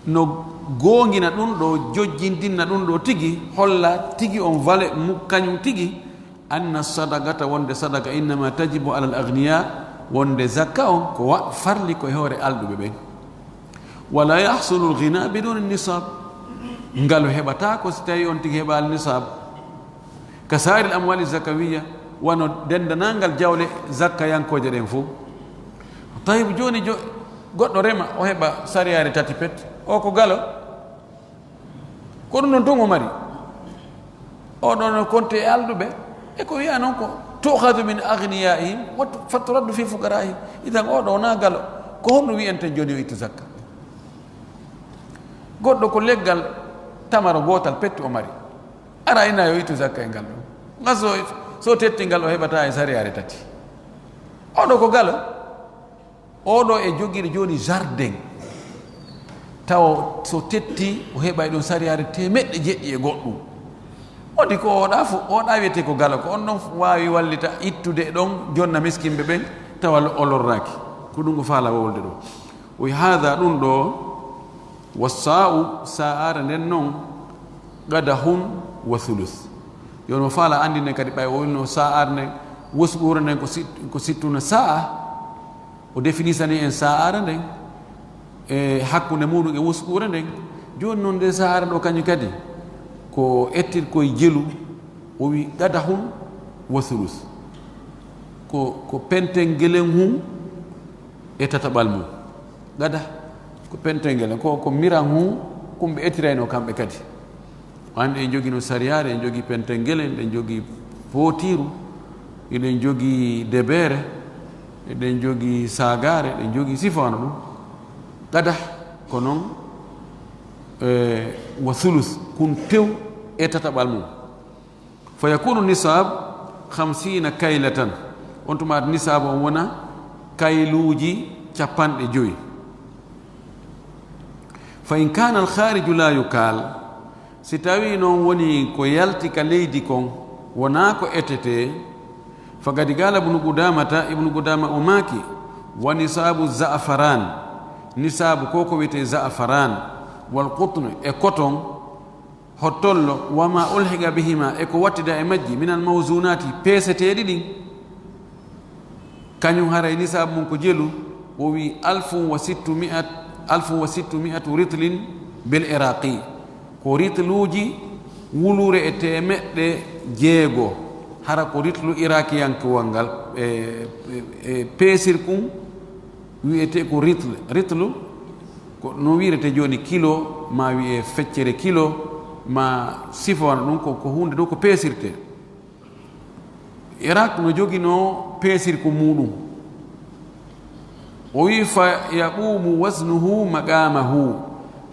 no goongina ɗum ɗo, jojjindinna ɗum ɗo tigi, holla tigi on vale mu-, kañum tigi, anna sadaqata, wonde sadaqa, innama tajibu alal agniya, wonde zakka on ko wa-, farli ko e hoore alɗuɓe ɓen. Wala yahsulul ghina biduni nisab, ngalu heɓata ko si tawi on tigi heɓaali nisab. Ka saa'iril amwali zakawiya, wano denndanangal jawle zakkayankooje ɗen fof. Tayyib, jooni jo-, goɗɗo rema, o heɓa sariyaare tati pet. O ko galo. Ko ɗum ɗon tun o mari. Oɗo no konti e alɗuɓe. E ko wiya noon ko, "Tu'khadhu min aghniyaihim wa tu-, fa turaddu fi fuqaraihim." Idan oɗo wonaa galo. Ko honno wiyenten jooni yo ittu zakka? Goɗɗo ko leggal tamaro gootal petti o mari. Ara ina yo ittu zakka e ngal ɗon. Nga so, so tetti ngal o heɓata e sariyaare tati. Oɗo ko galo. Oɗo e jogiri jooni jardin. Taw so tetti o heɓay ɗum sariyaare teemeɗɗe jeɗɗi e goɗɗum. Woni ko oɗa fo-, oɗa wiyete ko galo, ko on ɗon waawi wallita ittude ɗon jonna miskinɓe ɓen, tawa o lorraaki. Ko ɗum ko faala wowlde ɗo. O wi, "Haada ɗum ɗo, wa saa'u, sa'aare nden non, qadahun wa thuluth." Yo no faala anndinde kadi ɓay o wonno sa'aare nden, wusquure nden ko sit-, ko sittuna sa'a. O definisani en sa'aare nden, e hakkunde muɗum e wusquure nden. Jooni non nden sa'aare ɗo kañum kadi, ko ettir koye jelu, o wi qadahun wa thuluth. Ko, ko penten gelen hun e tataɓal mum. Qadah, ko penten gelen, ko, ko miran hun, kumɓe ettirayno kamɓe kadi. Wande en jogino sariyaare, en jogi pentengele, en jogi pootiiru, eɗen jogi debeere, eɗen jogi saagaare, eɗen jogi sifaano ɗum. Qadah ko noon, e, wa thuluth, kun tew e tataɓal mum. Fa yakunu nisab khamsina kaylatan. On tuma nisab on wona kayluuji capanɗe joyi. Fa in kana al khariju la yukal, si tawi noon woni ko yalti ka leydi kon wonaa ko etete, faqad qala ibnu Qudamata, ibnu Qudama o maaki, wa nisabu za'faran, nisabu ko ko wiyetee za'faran, wal qutn e coton, hottollo, wa ma ulhiqa bihima e ko wattida e majji, min al mawzunati peeseteeɗi ɗin. Kañum haray nisaabu mum ko jelu, o wi alfun wa sittumi'at, alfun wa sittumi'atu ritlin bil iraqi. Ko ritluuji wuluure e teemeɗɗe jeego. Hara ko ritlu irakiyankewal ngal, e, e, e peesirkun wiyetee ko ritl. Ritlu ko no wiyetee jooni kilo, ma wiyee feccere kilo, ma sifo wano ɗum, ko, ko huunde ɗo ko peesirtee. Irak no joginoo peesirku muuɗum. O wi'i, "Fa yaqumu waznuhu maqamahu."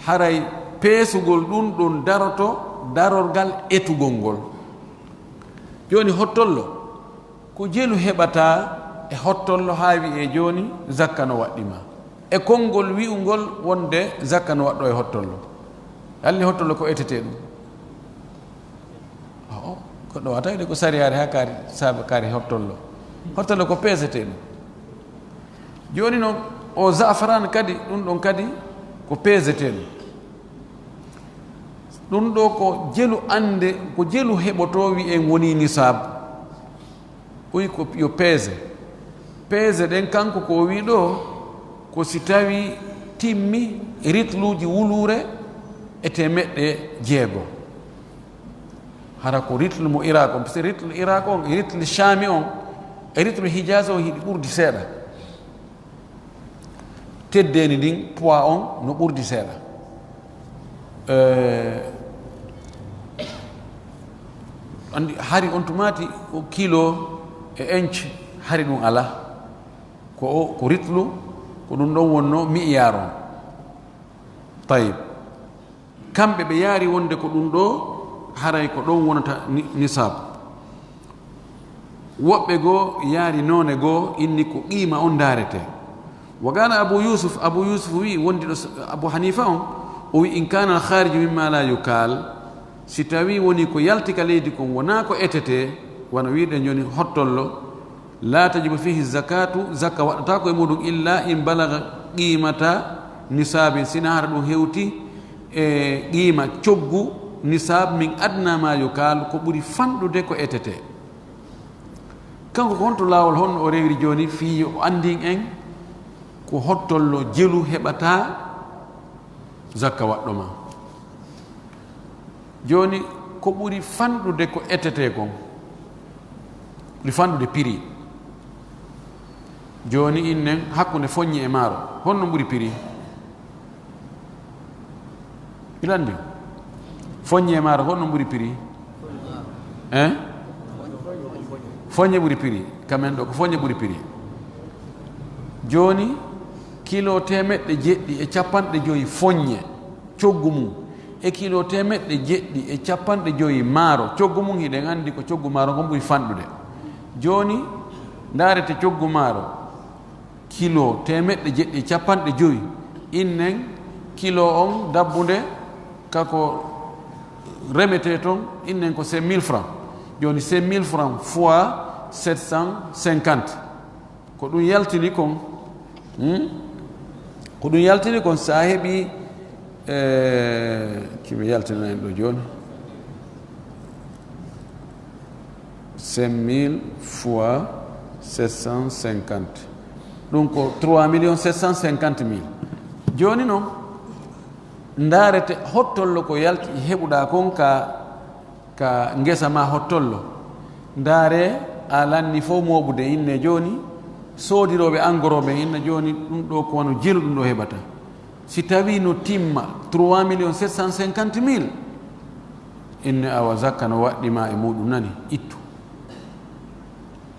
Haray peesugol ɗum ɗon daroto darorgal etugol ngol. Jooni hottollo, ko jelu heɓata e hottollo haa wi'ee jooni zakka no waɗɗi ma. E konngol wi'ungol wonde zakka no waɗɗo e hottollo. Halli hottollo ko etetee ɗum? O'o, goɗɗo waawata wi'ude ko sariyaare haa kaari, saaba kaari hottollo. Hottollo ko peesetee ɗum. Jooni noon, o za'afaran kadi, ɗum ɗon kadi ko peesetee ɗum. Ɗum ɗo ko jelu annde, ko jelu heɓotoo wi'en woni nisaab. Ɓuy ko yo peese. Peese ɗen kanko ko o wi ɗo, ko si tawi timmi ritluuji wuluure e teemeɗɗe jeego. Hara ko ritlu mo Irak on, parce que ritlu Irak on, e ritlu Shami on, e ritlu Hijaz on hiɗi ɓurdi seeɗa. Teddeeni ndin, poids on no ɓurdi seeɗa. Eh, andi, hari on tumaati ko kilo e inch, hari ɗum ala. Ko o, ko ritlu, ko ɗum ɗon wonno mi'yaar on. Tayib. Kamɓe ɓe yaari wonde ko ɗum ɗo, haray ko ɗon wonata ni-, nisaab. Woɓɓe goo yaari noone goo, inni ko qiima on ndaarete. Wa qaala Abu Yusuf, Abu Yusuf wi'i, wondiɗo s-, Abu Hanifa on, o wi'i, "In kaana al-khaariju mimma la yukaal," si tawi woni ko yalti ka leydi kon wonaa ko etete, wano wi'uɗen jooni hottollo, "la tajibu fihi zakatu," zakka waɗɗataa ko e muɗum, "illa in balaga qiimata nisaabin," sinaa hara ɗum hewti e qiima coggu nisaab, "min adna ma yukaal," ko ɓuri fanɗude ko etete. Kanko ko honto laawol honno o rewiri jooni fii yo o anndin en ko hottollo jelu heɓata zakka waɗɗo ma? Jooni, ko ɓuri fanɗude ko etete kon, ɓuri fanɗude prix. Jooni, innen hakkunde foññi e maaro, honno ɓuri prix? Ilan ndi? Foññe maaro, honno ɓuri prix? Hein? Foññe ɓuri prix. Kamen ɗo ko foññe ɓuri prix. Jooni, kilo teemeɗɗe jeɗɗi e capanɗe joyi foññe, coggu mum, e kilo teemeɗɗe jeɗɗi e capanɗe joyi maaro, coggu mum, hiɗen anndi ko coggu maaro ngon ɓuri fanɗude. Jooni, ndaarete coggu maaro, kilo teemeɗɗe jeɗɗi e capanɗe joyi, innen kilo on dabbunde, kako remetee ton, innen ko cinq mille francs. Jooni, cinq mille francs fois sept cent cinquante. Ko ɗum yaltini kon, hmm? Ko ɗum yaltini kon, so a heɓi, eh, kimi yaltina en ɗo jooni. Cinq mille fois sept cent cinquante. Ɗum ko trois millions sept cent cinquante mille. Jooni noon, ndaarete hottollo ko yalti heɓuɗaa kon ka, ka ngesa ma hottollo. Ndaare a lanni fof mooɓude inne jooni, soodirooɓe en gros ɓen inna jooni, ɗum ɗo ko wano jelu ɗum ɗo heɓata. Si tawi no timma trois millions sept cent cinquante mille, inne awa zakka no waɗɗi ma e muɗum nani, ittu.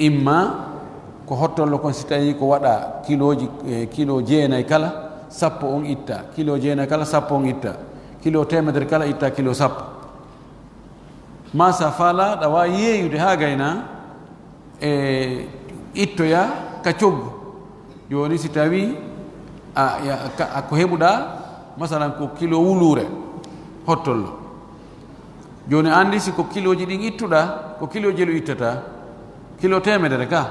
Imma ko hottollo kon, si tawi ko waɗa kilooji, eh, kilo jeenay kala, sappo on itta, kilo jeenay kala, sappo on itta, kilo teemedere kala itta, kilo sappo. Ma sa faala, ɗa waawi yeeyude haa gayna, e ittoya ka coggu. Jooni si tawi a, ya, ka, a ko heɓuɗa, masalan ko kilo wuluure hottollo. Jooni anndi si ko kilooji ɗin ittuɗa, ko kilo jelu ittata, kilo teemedere ka,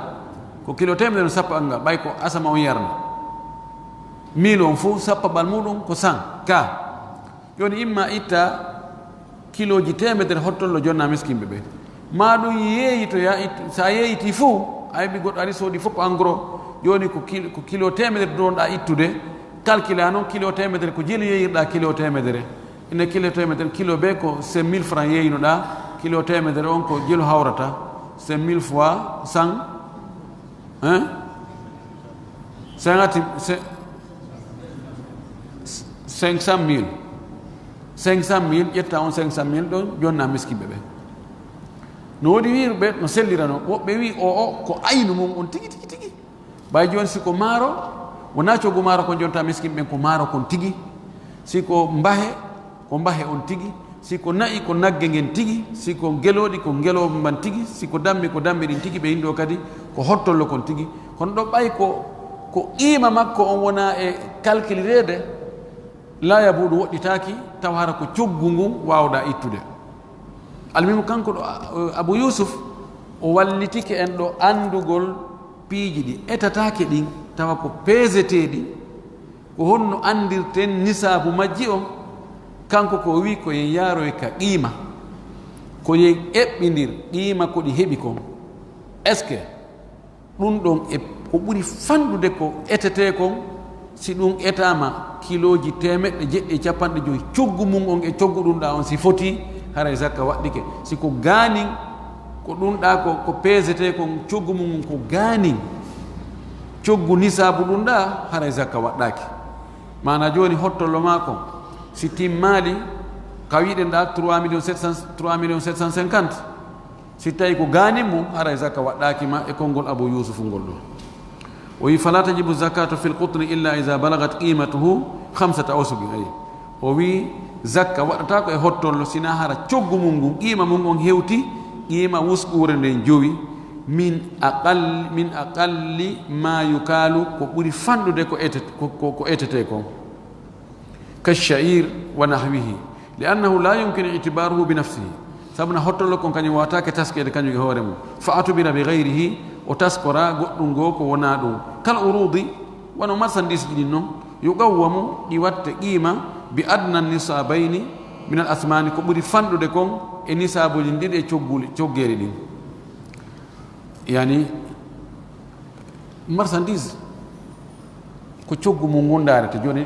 ko kilo teemedere sappo anga, ɓay ko asama on yarna. Mil on fof sappaɓal muɗum ko san ka. Jooni imma itta kilooji teemedere hottollo jonna miskinɓe ɓe. Ma ɗum yeeyitoya, it-, so a yeeyitii fof, a heɓi goɗɗo ari soodi fof ko en gros. Jooni ko kil-, ko kilo teemedere donɗa ittude, calcula noon kilo teemedere ko jelu yeeyirɗa kilo teemedere. Ine kilo teemedere, kilo bee ko cinq mille francs yeeyinoɗa, kilo teemedere on ko jelu hawrata, cinq mille fois cent, hein? Cinquante, cin-, cinq cent mille. Cinq cent mille, ƴetta on cinq cent mille ɗon, jonna miskinɓe ɓe. No woodi wi'uɓe no sellirano, woɓɓe wi'i o, o ko aynu mum on tigi, tigi, tigi. Ɓay jooni si ko maaro, wonaa coggu maaro kon jonta miskinɓe ɓen, ko maaro kon tigi. Si ko mbahe, ko mbahe on tigi. Si ko na'i, ko nagge ngen tigi. Si ko gelooɗi, ko gelooɗi mban tigi. Si ko dammi, ko dammi ɗin tigi. Ɓe inndoo kadi ko hottollo kon tigi. Kono ɗo ɓay ko, ko qiima makko on wona e calculireede, laa yabuuɗu woɗɗitaaki, tawa hara ko coggu ngun waawɗaa ittude. Almuhimu, kanko ɗo, a-, Abu Yuusuf, o wallitike en ɗo anndugol piiji ɗi etataake ɗin, tawa ko peeseteeɗi. Ko honno anndirten nisaabu majji on? Kanko ko o wi'i ko yen yaaroy ka qiima, ko yen eɓɓindir qiima ko ɗi heɓi kon. Est-ce que ɗum ɗon e ko ɓuri fanɗude ko etetee kon, si ɗum etaama kilooji teemeɗɗe jeɗɗi e capanɗe joyi, coggu mum on e coggu ɗum ɗaa on, si fotii, haray zakka waɗɗike. Si ko gaanin, ko ɗum ɗaa ko, ko peesetee kon, coggu mum on ko gaanin coggu nisaabu ɗum ɗaa, haray zakka waɗɗaaki. Maana jooni hottollo maa kon, si timmaali, ka wi'ɗen ɗaa trois millions sept cents, trois millions sept cent cinquante, si tawi ko gaanin mum, haray zakka waɗɗaaki ma e konngol Abu Yuusuf ngol ɗoo. O wi'i, "Fala tajibu zakatu fil qutni illa iza balagat qimatuhu khamsata awsuqin." Ayi. O wi'i, zakka waɗataako e hottollo, sinaa hara coggu mum ngun, qiima mum on hewti qiima wusquure nden jowi, min aqall-, min aqalli ma yukalu, ko ɓuri fanɗude ko etet-, ko, ko, ko etetee kon. Ka sha'ir wa nahwihi, li annahu la yumkinu i'tibaruhu bi nafsihi, sabu na hottollo kon kañum waawataake taskeede kañum e hoore mum. Fa atubira bi ghayrihi, o taskora goɗɗum goo ko wonaa ɗum. Kal urudi, wano marchandise ji ɗin non, yuqawwamu, ɗi watte qiima, bi adna nisabayni min al asmani, ko ɓuri fanɗude kon e nisaabuuji ɗiɗi e cogguli, coggeeli ɗin. Yani, marchandise ko coggu mum ngun ndaarete. Jooni,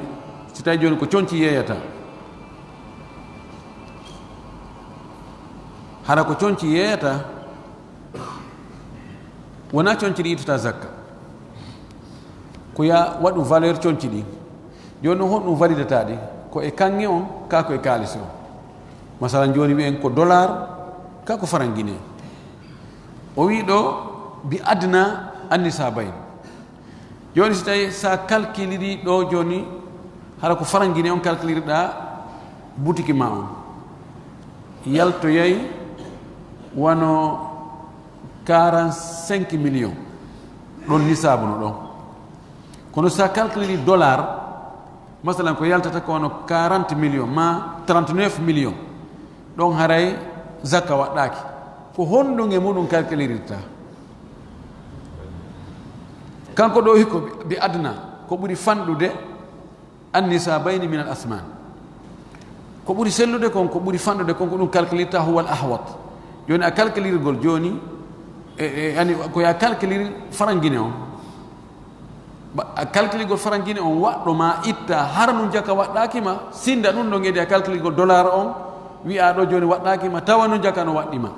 si tawi jooni ko conci yeeyata, hara ko conci yeeyata, wonaa conci ɗi ittata zakka. Ko ya waɗu valeur conci ɗi. Jooni, honɗum validata ɗi? Ko e kaŋŋe on, kaa ko e kaalisi on? Masalan, jooni wiyen ko dollar, ka ko faranguine. O wi ɗo, bi adna annisabayn. Jooni, si tawi sa calculiri ɗo jooni, hara ko faranguine on calculirɗa butiki ma on, yaltoyay wano quarante-cinq millions. Ɗon nisabu no ɗon. Kono sa calculiri dollar, masalan, ko yaltata ko wano quarante millions ma trente-neuf millions, ɗon haray zakka waɗɗaaki. Ko honɗum e muɗum calculirirta? Kanko ɗo hikko bi adna, ko ɓuri fanɗude, annisabayni min al asman. Ko ɓuri sellude kon, ko ɓuri fanɗude kon, ko ɗum calculirta, huwa al ahwat. Jooni a calculirgol jooni, e, e, yani ko ya calculir faranguine on. Ba, a calculirgol faranguine on waɗɗo ma itta, hara ɗum jaka waɗɗaaki ma, sinda ɗum ɗon edi a calculirgol dollar on, wi'a ɗo jooni waɗɗaaki ma, tawa no jaka no waɗɗi ma.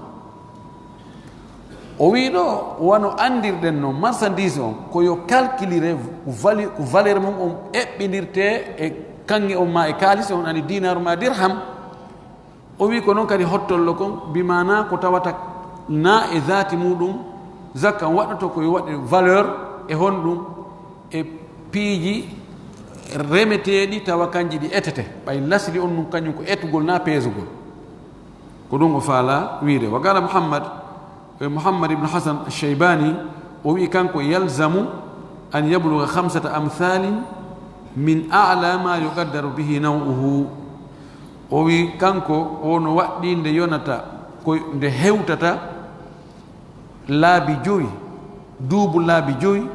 O wi ɗo, wano andirɗen no, marchandise on, ko yo calculire vali-, ko valeur mum on eɓɓindirte e kanŋe on ma e kaalis on, ani dinar ma dirham. O wi ko noon kadi hottollo kon, bi maana ko tawata na e zaati muɗum, zakka on waɗɗoto ko yo waɗe valeur e honɗum, e piiji remeteeɗi tawa kanji ɗi etete. Ɓay lasli on ɗum kañum ko etugol na peesugol. Ko ɗum o faala wiide. Wa qala Muhammad, eh, Muhammad ibn Hasan Shaybani, o wi kanko, yalzamu an yabluga khamsata amthalin min a'la ma yuqaddaru bihi naw'uhu. O wi kanko, o no waɗɗi nde yonata, ko nde hewtata laabi jowi, duubu laabi jowi,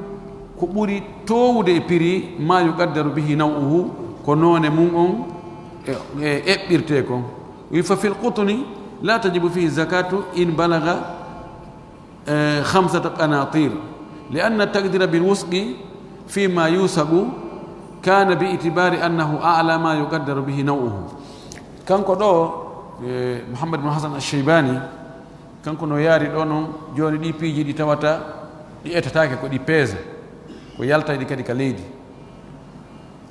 ko ɓuri toowude e prix ma yuqaddaru bihi naw'uhu, ko noone mum on e, e eɓɓirte kon. Wi fa fil qutni la tajibu fihi zakatu in balaga, eh, khamsata qanatir, li anna taqdira bil wusqi fi ma yusaqu kana bi itibari annahu a'la ma yuqaddaru bihi naw'uhu. Kanko ɗo, eh, Muhammad ibn Hasan Ash-Shaybani, kanko no yaari ɗo noon, jooni ɗi piiji ɗi tawata ɗi etetaake ko ɗi peese, ko yaltayɗi kadi ka leydi.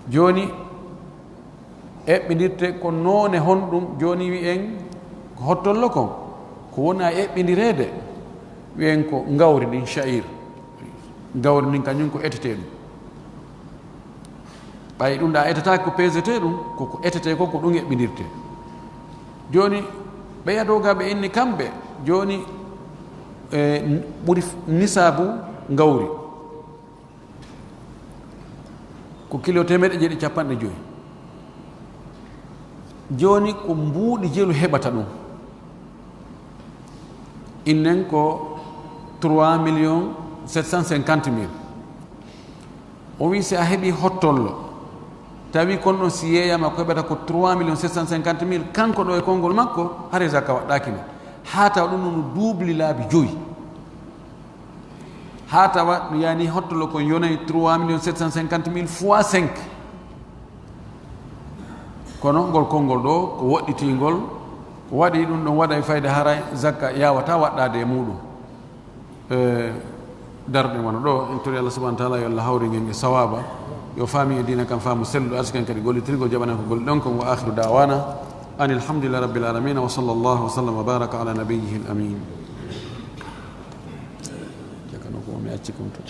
Jooni eɓɓindirte ko noone honɗum, jooni wi'en ko hottollo kon, ko wona e eɓɓindireede, wi'en ko ngawri ndin, sha'ir. Ngawri ndin kañum ko etete ɗum. Ɓay ɗum ɗa etataake ko peesete ɗum, ko, ko etete ko, ko ɗum eɓɓindirte. Jooni, ɓe yadoogaɓe inni kamɓe, jooni, e, ɓuri f-, nisaabu ngawri ko kilo teemeɗɗe jeeɗiɗi capanɗe jowi. Jooni, ko mbuuɗi jelu heɓata ɗum. Innen ko trois millions sept cent cinquante mille. O wi, si a heɓi hottollo, tawi kon ɗon si yeeyama ko heɓata ko trois millions sept cent cinquante mille, kanko ɗo e konngol makko, hare zakka waɗɗaaki ma. Haa tawa ɗum no duubli laabi joyi. Haa tawa no yani hottollo kon yonay trois millions sept cent cinquante mille fois cinq. Kono ngol konngol ɗo ko woɗɗitingol, ko waɗi ɗum ɗon waɗa e fayda haray zakka yawata waɗɗaade e muɗum. E darɗe wano ɗo, en tori Allah subhanahu wa ta'ala yo Allah hawri ngen e sawaba, yo faami e diina kan faamu sellu, arsiken kadi gollitirgol, jaɓanen ko golli ɗon kon. Wa akhiru da'wana anil hamdulillahi rabbil alamin, wa sallallahu wa sallam wa baraka ala nabiyyihi al amin. Jakano ko mi acci kon to.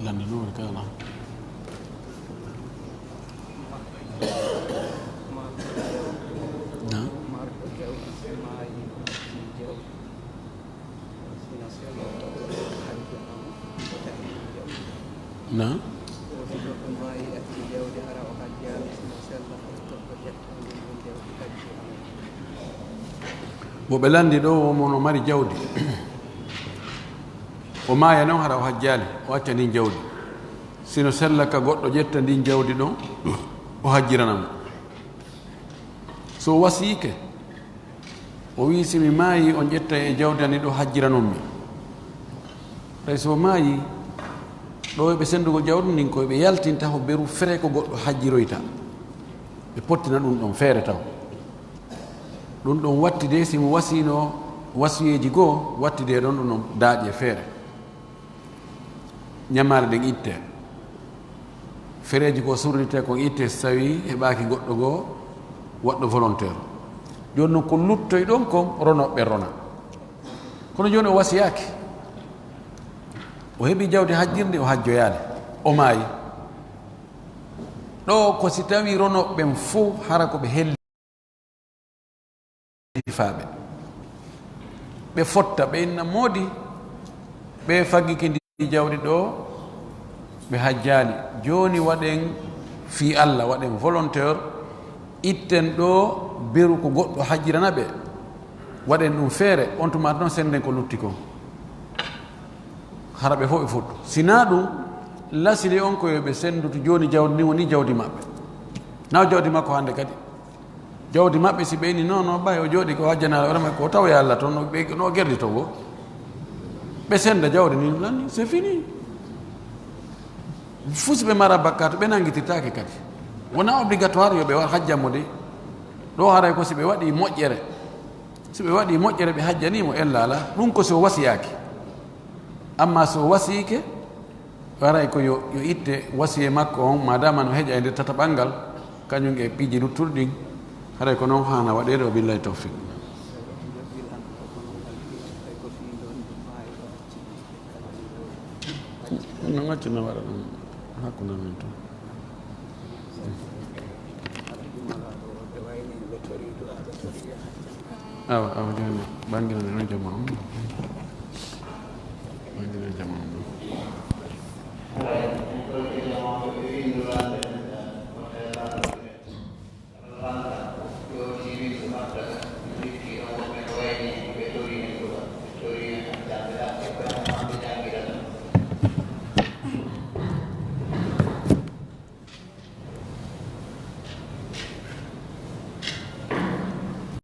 Lande noon woni kala. Na? Na? Mo ɓe lanndi ɗo, o mo no mari jawdi. O maaya noon, hara o hajjaali, o acca ndin jawdi. Sino sella ka goɗɗo ƴetta ndin jawdi ɗon, o hajjirana mo. So wasiike, O wiyi, "Si mi maayii, on ƴettay e jawdi an ndi ɗo hajjiranonmi." Tawi so o maayii, ɗo e ɓe senndugol jawdi ndin, ko ɓe yaltinta ko beru fere ko goɗɗo hajjiroyta. Ɓe pottina ɗum ɗon feere taw. Ɗum ɗon wattidee, si mo wasiino wasiyeeji goo, wattidee ɗon ɗum ɗon daaƴe feere. Ñamaale ɗen ittee. Fereeji ko surritee kon ittee, so tawii heɓaaki goɗɗo goo waɗɗo volontaire. Jooni non ko luttoy ɗon kon, ronooɓe rona. Kono jooni o wasiyaaki. O heɓi jawdi hajjirndi, o hajjoyaali. O maayi. Ɗo ko si tawii ronooɓe ɓen fow hara ko ɓe helli faaɓe. Ɓe fotta, ɓe inna moodi, ɓe faggike ndi jawdi ɗo, ɓe hajjaali. Jooni waɗen fii Alla, waɗen volontaire, itten ɗo beru ko goɗɗo hajjirana ɓe. Waɗen ɗum feere, on tuma noon sennden ko lutti kon. Hara ɓe fof ɓe fottu. Si naa ɗum, lasili on ko yo ɓe senndu to jooni jawdi ndin woni jawdi maɓɓe. Naa jawdi makko hannde kadi. Jawdi maɓɓe si ɓe inni non, non, ɓay o jooɗi ko hajjanaare, o rema ko tawoya Alla toon, no ɓe, no o gerdi to ngo. Ɓe sennda jawdi ndin, lan, c'est fini. Fuu si ɓe mara bakkaatu, ɓe nanngitirtaake kadi. Wonaa obligatoire yo ɓe war hajja mo de. Ɗo haray ko si ɓe waɗi moƴƴere. Si ɓe waɗi moƴƴere, ɓe hajjanii mo, ella alaa. Ɗum ko si o wasiyaaki. Amma si o wasiike, haray ko yo, yo itte wasiye makko on, maadaama no heƴa e nder tataɓal ngal, kañum e piiji luttuɗi ɗin, haray ko non haana waɗeede, wa billahi tawfiq. No ngaccu no waɗa ɗum hakkunde men tun. Awa, awa, jooni, ɓanngina ne on jama on. Ɓanngina jama on.